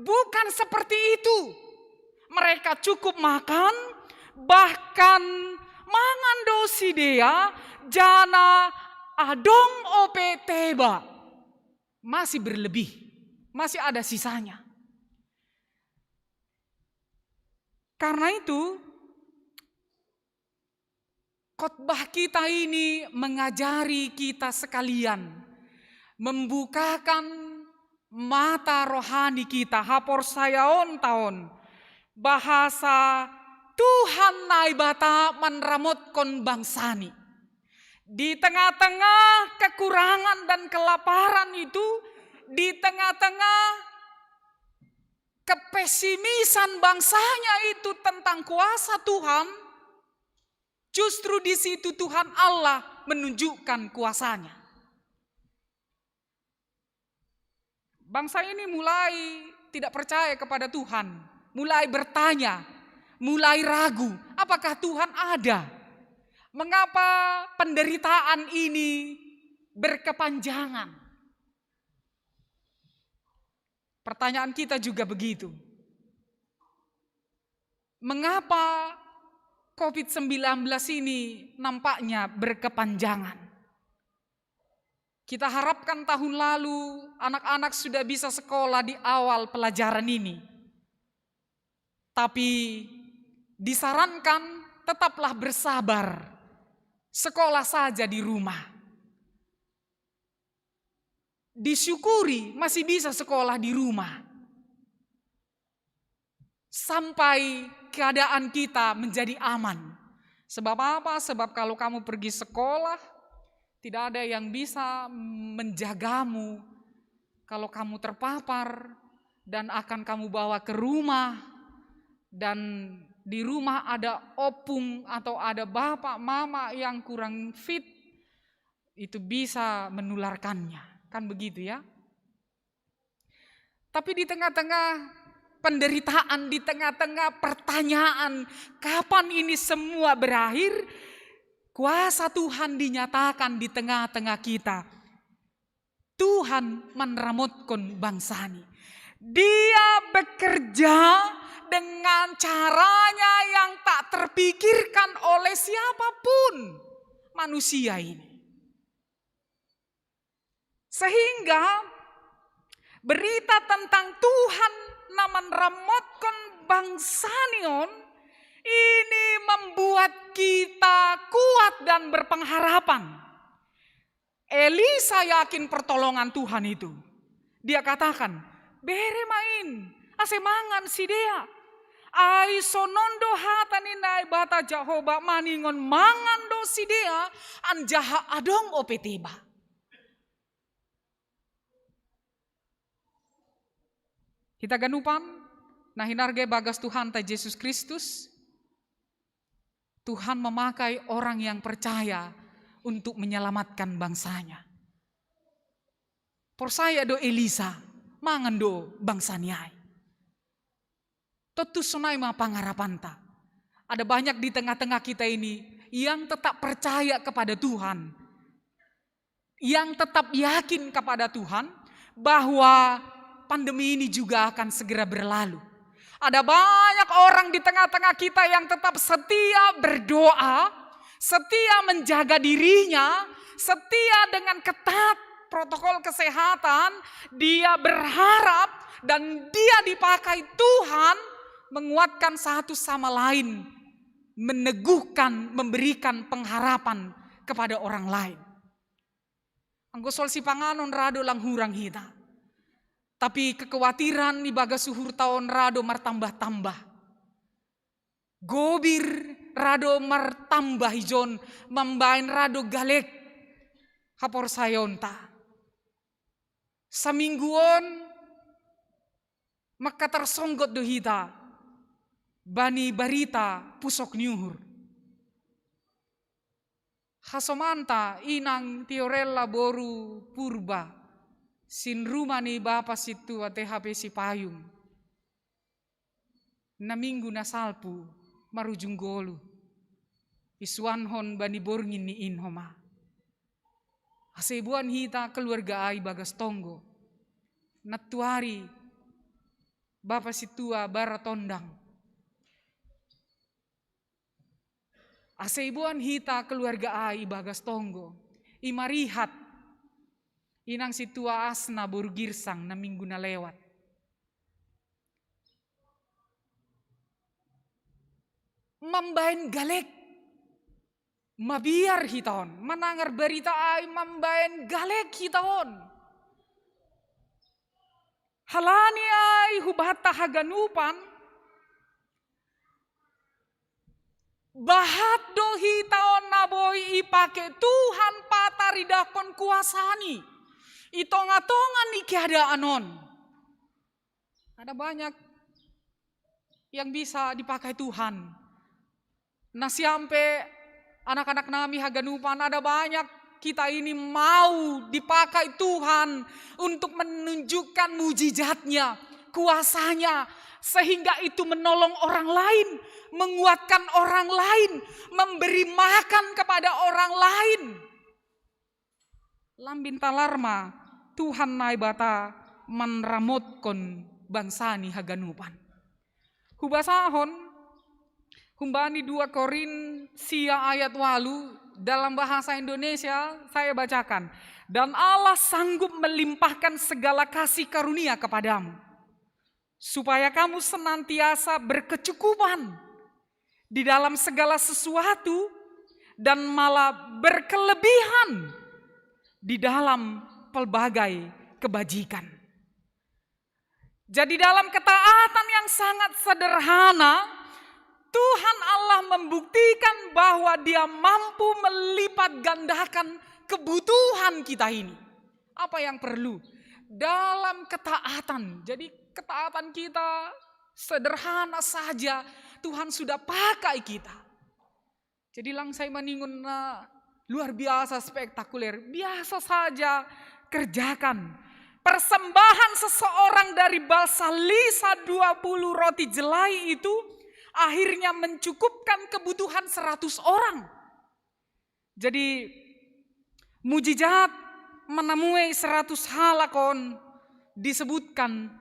bukan seperti itu. Mereka cukup makan, bahkan mangan do sidea jana adong ope teba. Masih berlebih, masih ada sisanya. Karena itu, khotbah kita ini mengajari kita sekalian, membukakan mata rohani kita, haporsayaon taon, bahasa Tuhan Naibata manramotkon bangsani. Di tengah-tengah kekurangan dan kelaparan itu, di tengah-tengah kepesimisan bangsanya itu tentang kuasa Tuhan, justru di situ Tuhan Allah menunjukkan kuasanya. Bangsa ini mulai tidak percaya kepada Tuhan, mulai bertanya, mulai ragu, apakah Tuhan ada? Mengapa penderitaan ini berkepanjangan? Pertanyaan kita juga begitu. Mengapa covid sembilan belas ini nampaknya berkepanjangan? Kita harapkan tahun lalu anak-anak sudah bisa sekolah di awal pelajaran ini. Tapi disarankan tetaplah bersabar. Sekolah saja di rumah. Disyukuri masih bisa sekolah di rumah. Sampai keadaan kita menjadi aman. Sebab apa? Sebab kalau kamu pergi sekolah, tidak ada yang bisa menjagamu. Kalau kamu terpapar dan akan kamu bawa ke rumah, dan di rumah ada opung atau ada bapak mama yang kurang fit, itu bisa menularkannya. Kan begitu ya? Tapi di tengah-tengah penderitaan, di tengah-tengah pertanyaan, kapan ini semua berakhir, kuasa Tuhan dinyatakan di tengah-tengah kita. Tuhan manramotkon bangsani. Dia bekerja dengan caranya yang tak terpikirkan oleh siapapun manusia ini. Sehingga berita tentang Tuhan na manramotkon bangsani on ini membuat kita kuat dan berpengharapan. Elisa yakin pertolongan Tuhan itu. Dia katakan, "Bere ma in, ase mangan sidea. Ai sonon do hata ni Naibata Jahowa, maningon mangan do sidea, anjaha adong ope teba." Hita ganupan na hinarga bagas Tuhanta Jesus Kristus, Tuhan memakai orang yang percaya untuk menyelamatkan bangsanya. Porsaya do Elisa, mangan do bangsani ai. Tontu sonai ma pangarapanta. Ada banyak di tengah-tengah kita ini yang tetap percaya kepada Tuhan, yang tetap yakin kepada Tuhan bahwa pandemi ini juga akan segera berlalu. Ada banyak orang di tengah-tengah kita yang tetap setia berdoa, setia menjaga dirinya, setia dengan ketat protokol kesehatan. Dia berharap dan dia dipakai Tuhan menguatkan satu sama lain, meneguhkan, memberikan pengharapan kepada orang lain. Anggo soal sipanganon ra do lang hurang hita. Tapi kekhawatiran ibagas uhurta on ra do martambah-tambah. Gobir ra do martambah ijon, mambaen ra do galek haporsayaonta. Saminggu on mangkatarsonggot do hita bani barita pusok ni uhur. Hasomanta inang Tiorella boru Purba, sinruma ni bapa sintua T H P Sipayung. Na minggu na salpu marujung ngolu. Pisuanhon bani borngin ni inhoma. Ase iboan hita keluarga ai bagas tonggo. Nattuari bapa sintua bara tondang. Ase iboan hita keluarga ai bagas tonggo. Imarihat inang sintua Asna boru Girsang na minggu na lewat. Mambaen galek. Mabiar hita on, manangar barita ai mambaen galek hita on. Halani ai hubata haganupan, bahat do hita on na boi ipake Tuhan pataridahkon kuasani. I tonga-tonga ni keadaan on. Ada banyak yang bisa dipakai Tuhan. Nah, siampe anak-anak nami haganupan, ada banyak kita ini mau dipakai Tuhan untuk menunjukkan mujizatnya, kuasanya, sehingga itu menolong orang lain, menguatkan orang lain, memberi makan kepada orang lain. Lambin talar ma Tuhan Naibata manramotkon bangsani haganupan. Hubasahon, humbani dua Korin sia ayat walu, dalam bahasa Indonesia saya bacakan. Dan Allah sanggup melimpahkan segala kasih karunia kepadamu, supaya kamu senantiasa berkecukupan di dalam segala sesuatu dan malah berkelebihan di dalam pelbagai kebajikan. Jadi dalam ketaatan yang sangat sederhana, Tuhan Allah membuktikan bahwa Dia mampu melipat gandakan kebutuhan kita ini. Apa yang perlu? Dalam ketaatan. Jadi ketaatan kita sederhana saja, Tuhan sudah pakai kita. Jadi lang sai maningon na luar biasa spektakuler. Biasa saja kerjakan. Persembahan seseorang dari basa lisa dua puluh roti jelai itu akhirnya mencukupkan kebutuhan seratus orang. Jadi mujizat menemui seratus halak on disebutkan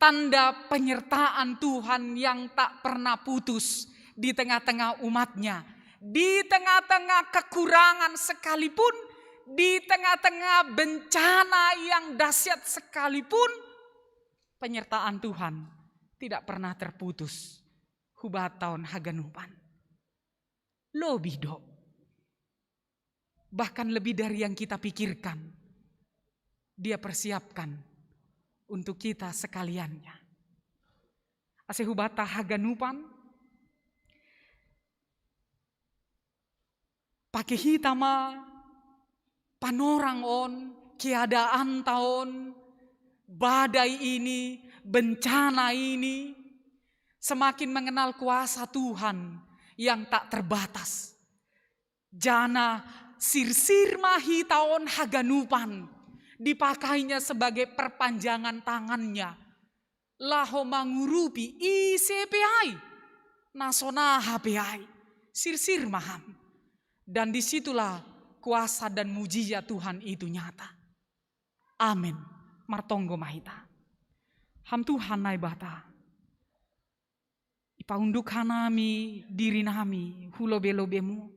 tanda penyertaan Tuhan yang tak pernah putus di tengah-tengah umatnya, di tengah-tengah kekurangan sekalipun, di tengah-tengah bencana yang dahsyat sekalipun, penyertaan Tuhan tidak pernah terputus. Hubata on haganupan. Lebih do. Bahkan lebih dari yang kita pikirkan. Dia persiapkan untuk kita sekaliannya. Ase hubata haganupan, pake hita ma panorang on, keadaanta on, badai ini, bencana ini, semakin mengenal kuasa Tuhan yang tak terbatas. Jana sirsir ma hita on haganupan, dipakainya sebagai perpanjangan tangannya. Laho mangurupi ise pe ai, na so naha pe ai, sirsir ma ham. Dan disitulah kuasa dan mujizat Tuhan itu nyata. Amen. Martonggo ma hita. Ham Tuhan Naibata, ipaunduk hanami diri nami hu lobe-lobemu.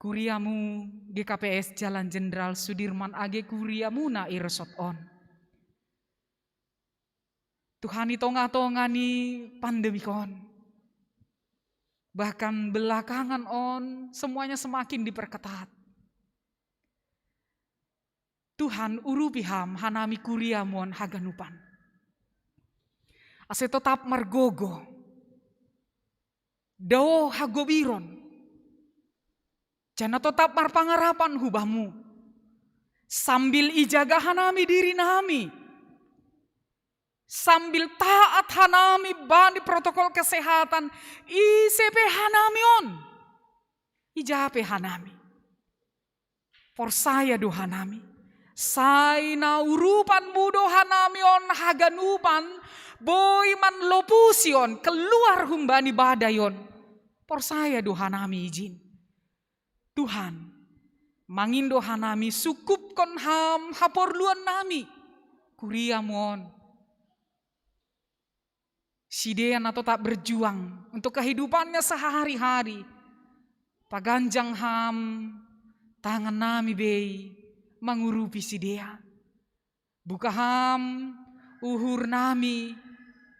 Kuriamu G K P S Jalan Jenderal Sudirman age kuriamu na i resort on. Tuhan, i tonga-tonga ni pandemik on, bahkan belakangan on semuanya semakin diperketat. Tuhan, urupi ham hanami kuriamu on haganupan. Ase totap margogo, dao hagobiron, jana totap marpangarapan hu Bamu. Sambil ijaga hanami diri nami, sambil taat hanami bani protokol kesehatan, ise pe hanami on, ija pe hanami, porsaya do hanami, sai na urupanmu do hanami on haganupan, boi manlopusi on keluar humbani badai on. Porsaya do hanami ijin. Tuhan, mangindo hanami sukupkon ham haporluan nami. Kuriamu on. Sidea na totap berjuang untuk kehidupannya sehari-hari. Paganjang ham tangan nami bei mangurupi sidea. Buka ham uhur nami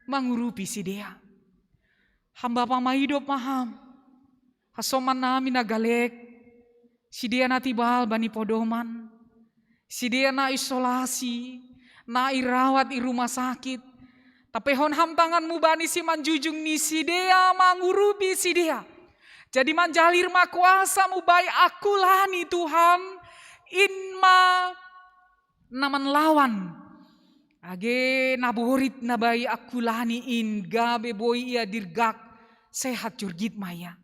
mangurupi sidea. Ham Bapa maidop ma ham. Hasoman nami na galek. Sidea na tibal bani podoman. Sidea na isolasi, na irawat i rumah sakit. Tapehon ham tanganmu bani simanjujung ni sidea mangurupi sidea. Jadi manjalir ma kuasamu bai akulani Tuhan, in ma na manlawan. Age na borit na bai akulani in gabe boi ia dirgak sehat jurgit ma ia.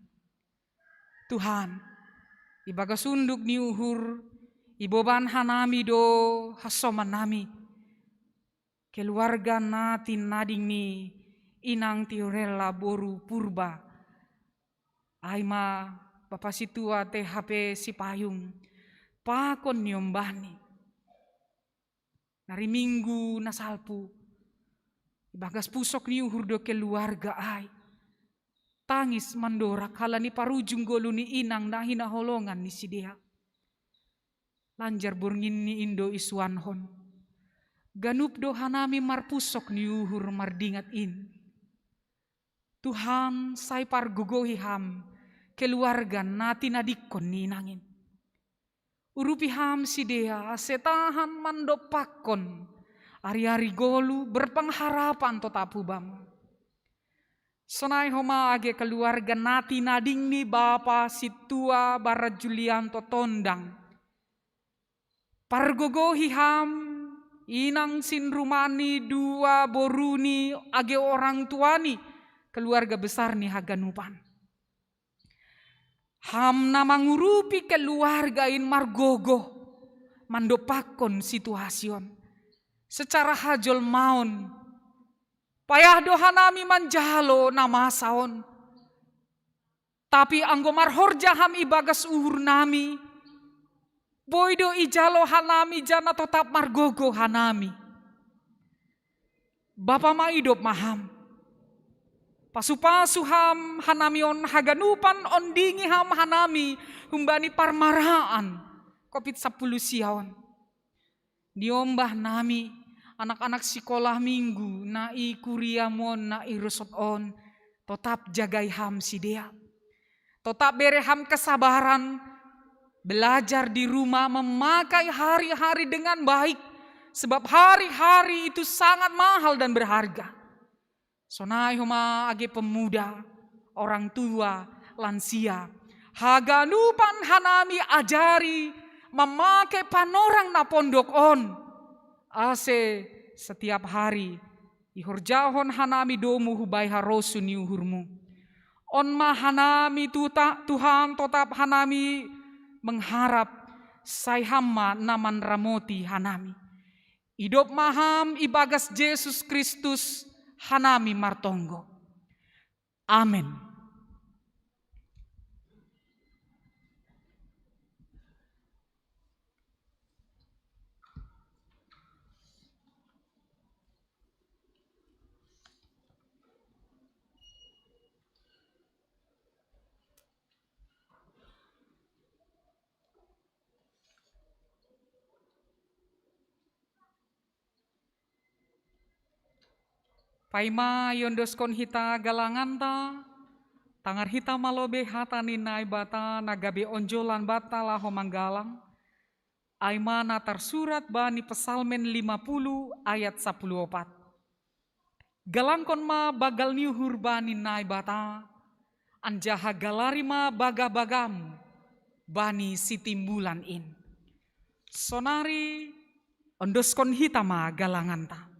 Tuhan, ibagas unduk ni uhur, iboban hanami do hasoman nami. Keluarga na tinading ni inang Tiorella boru Purba. Ai ma Bapa Situa T H P Sipayung, pakon ni ombani. Nari Minggu na salpu, ibagas pusok ni uhur do keluarga ai. Tangis mandorak halani parujung golu ni inang na hinaholongan ni sidea. Lanjar borngin ni indo isuanhon. Ganup do hanami marpusok ni uhur mardingat in. Tuhan sai pargogohi ham keluarga na tinadingkon ni inangin. Urupi ham sidea ase tahan mandompakkon ari-ari golu berpengharapan totap hu Bam. Sonai homa age keluarga na tinading ni Bapa Situa Barat Julianto Tondang. Pargogohi ham inang sin rumani dua boruni age orang tuani keluarga besar ni haganupan. Ham na mangurupi keluarga in margogo mandompakkon situasion secara hajolmaon. Payah do hanami manjalo na masa on. Tapi anggo marhorja ham ibagas uhur nami, boi do ijalo hanami jana totap margogo hanami. Bapa maidop ma ham. Pasu-pasu ham hanami on haganupan ondingi ham hanami humbani parmaraan covid sapuluh sia on. Niombah nami anak-anak sikolah minggu na i kuriamon na i rusot on, totap jagai ham sidea. Totap bere ham kesabaran, belajar di rumah memakai hari-hari dengan baik, sebab hari-hari itu sangat mahal dan berharga. Sonai homa age pemuda, orang tua, lansia. Haganupan hanami ajari mamake panorang na pondok on. Ase setiap hari ihorjahon hanami domu hubai harosu ni uhurmu. On ma hanami tuta, Tuhan totap hanami mengharap sai ham ma na manramoti hanami. Idop ma ham ibagas Jesus Kristus hanami martonggo. Amen. Paima iondoskon hita galanganta, tangar hita malobe hata ni Naibata na gabe onjolan banta laho manggalang. Ai ma na tarsurat bani Psalmen lima puluh ayat sapuluh opat. Galangkon ma bagal ni uhur bani Naibata, anjaha galari ma baga-bagamu bani sitimbulan in. Sonari ondoskon hita ma galanganta.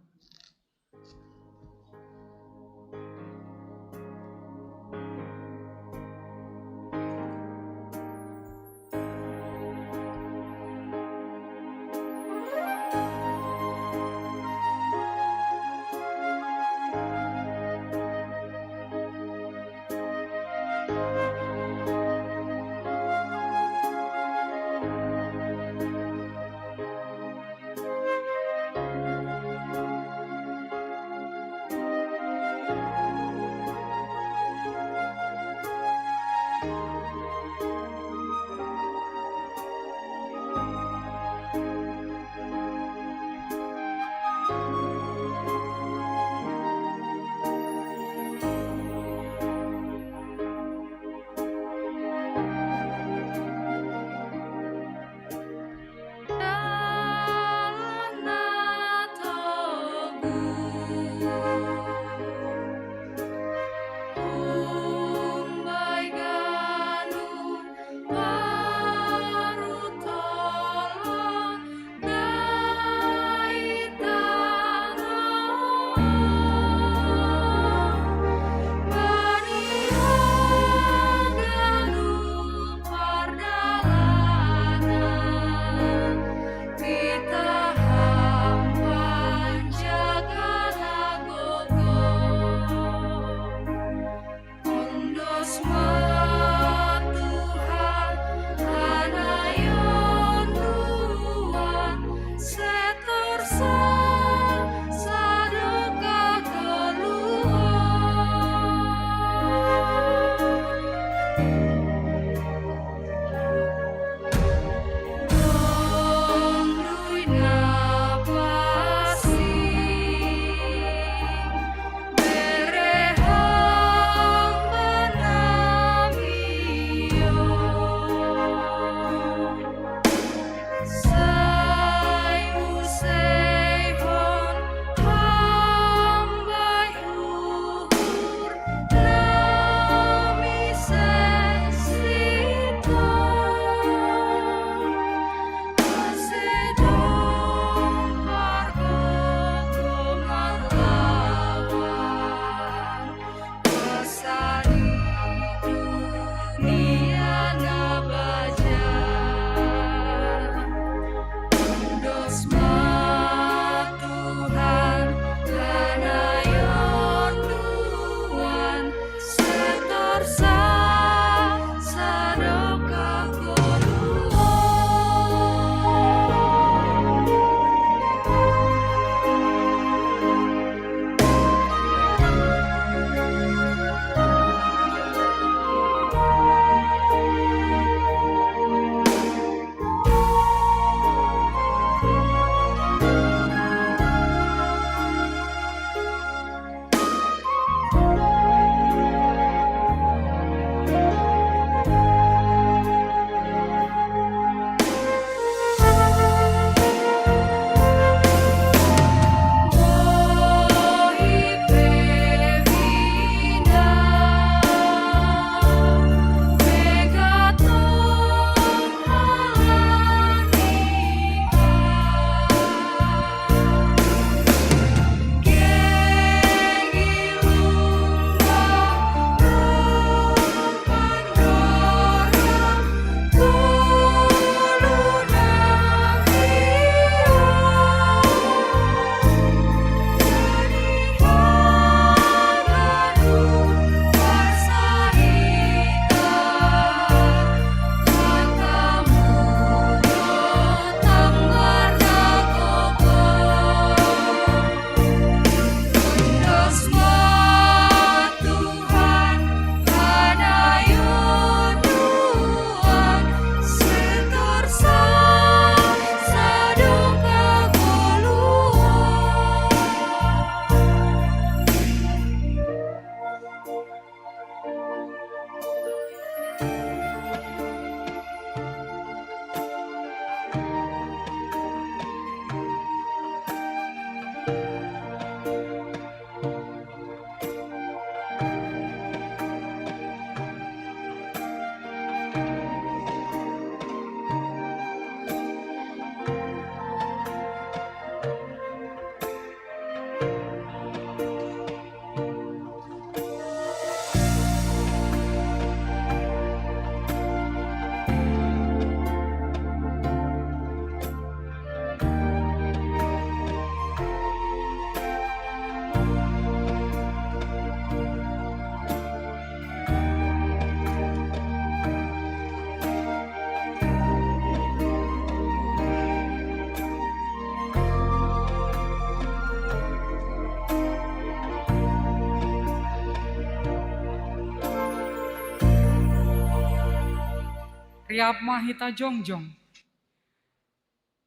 Riap ma hita jongjong.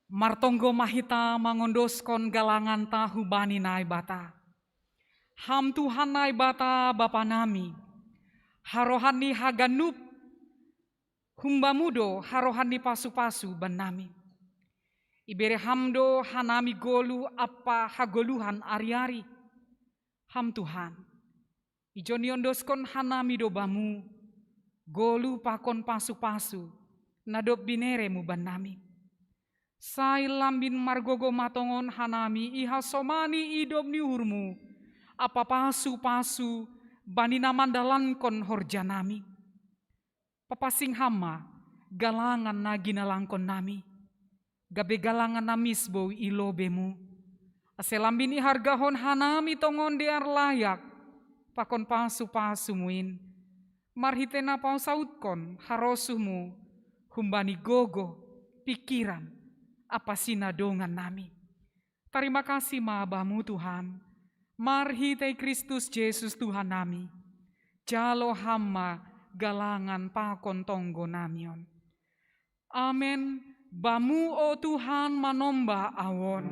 Martonggo ma hita mangondoskon galangan ta hubani Naibata. Ham Tuhan Naibata Bapa nami, harohan ni haganup humbamu do harohan ni pasu-pasu bannami. Ibere ham do hanami goluh ampa hagoluhan ari-ari. Ham Tuhan, ijon niondoskon hanami do bamu, goluh pakon pasu-pasu, na dob bineremu bannami. Sai lambin margogoh ma tongon hanami ihasomani idop ni uhurmu, ampa pasu-pasu bani na mandalankon horjanami. Papasing ham ma galangan na ginalangkon nami, gabe galangan na misbou i lobemu. Ase lambin ihargahon hanami tongon dear layak, pakon pasu-pasumu in, marhite na pausautkon harosuhmu humbani gogoh, pikiran, ampa sinadongan nami. Tarima kasih ma bamu Tuhan, marhite Kristus Jesus Tuhan nami, jalo ham ma galangan pakon tonggo nami on. Amen. Bamu o Tuhan manomba awon.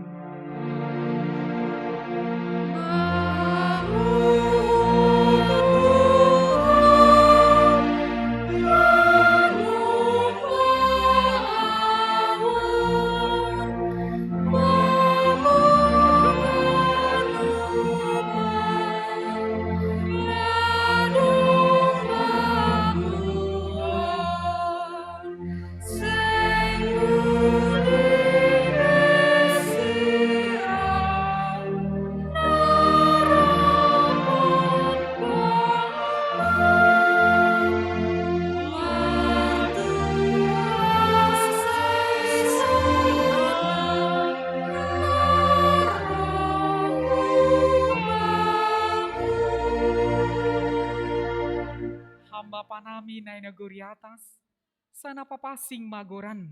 Ham Bapa nami na i nagori atas, sai na papasing ma goran.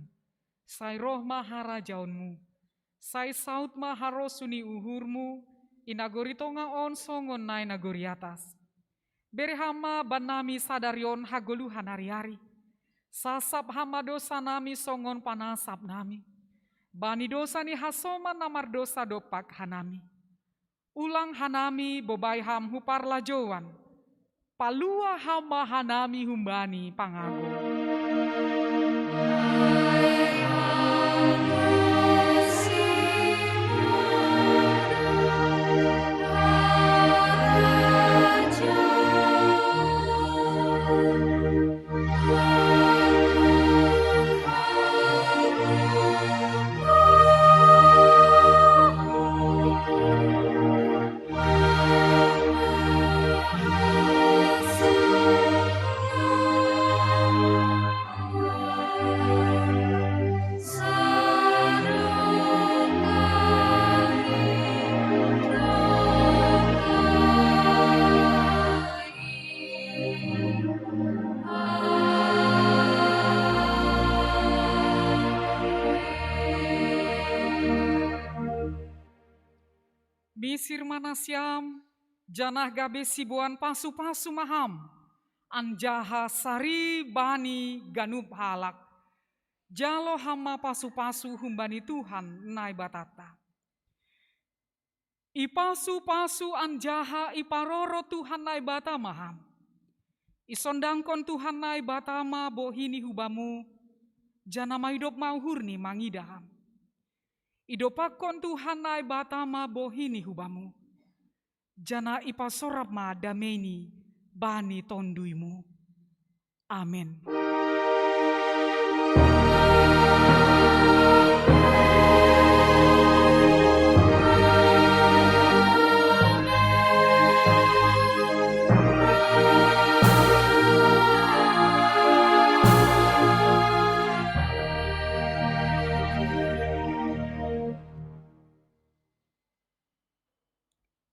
Sai roh ma harajaonmu. Sai saut ma harosuh ni uhurmu, i nagori tonga on songon na i nagori atas. Bere ham ma bannami sadari on hagoluhan ari-ari. Sasap ham ma dosanami songon panasap nami bani dosa ni hasoman na mardosa dompak hanami. Ulang hanami bobai ham hu parlajouan. Palua ham ma hanami humbani pangago. Misir ma nasiam, janah gabe siboan pasu-pasu ma ham, anjaha sari bani ganup halak. Jalo ham ma pasu-pasu humbani Tuhan Naibatanta. Ipasu-pasu anjaha iparoro Tuhan Naibata ma ham. Isondangkon Tuhan Naibata ma bohi-Ni hubamu, janah maidop ma uhur-Ni mangidah ham. Idompakkon Tuhan Naibata ma bohi-Ni hubamu, janah ipasorap ma damei-Ni bani tonduymu. Amen.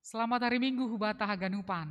Selamat hari Minggu hubata haganupan.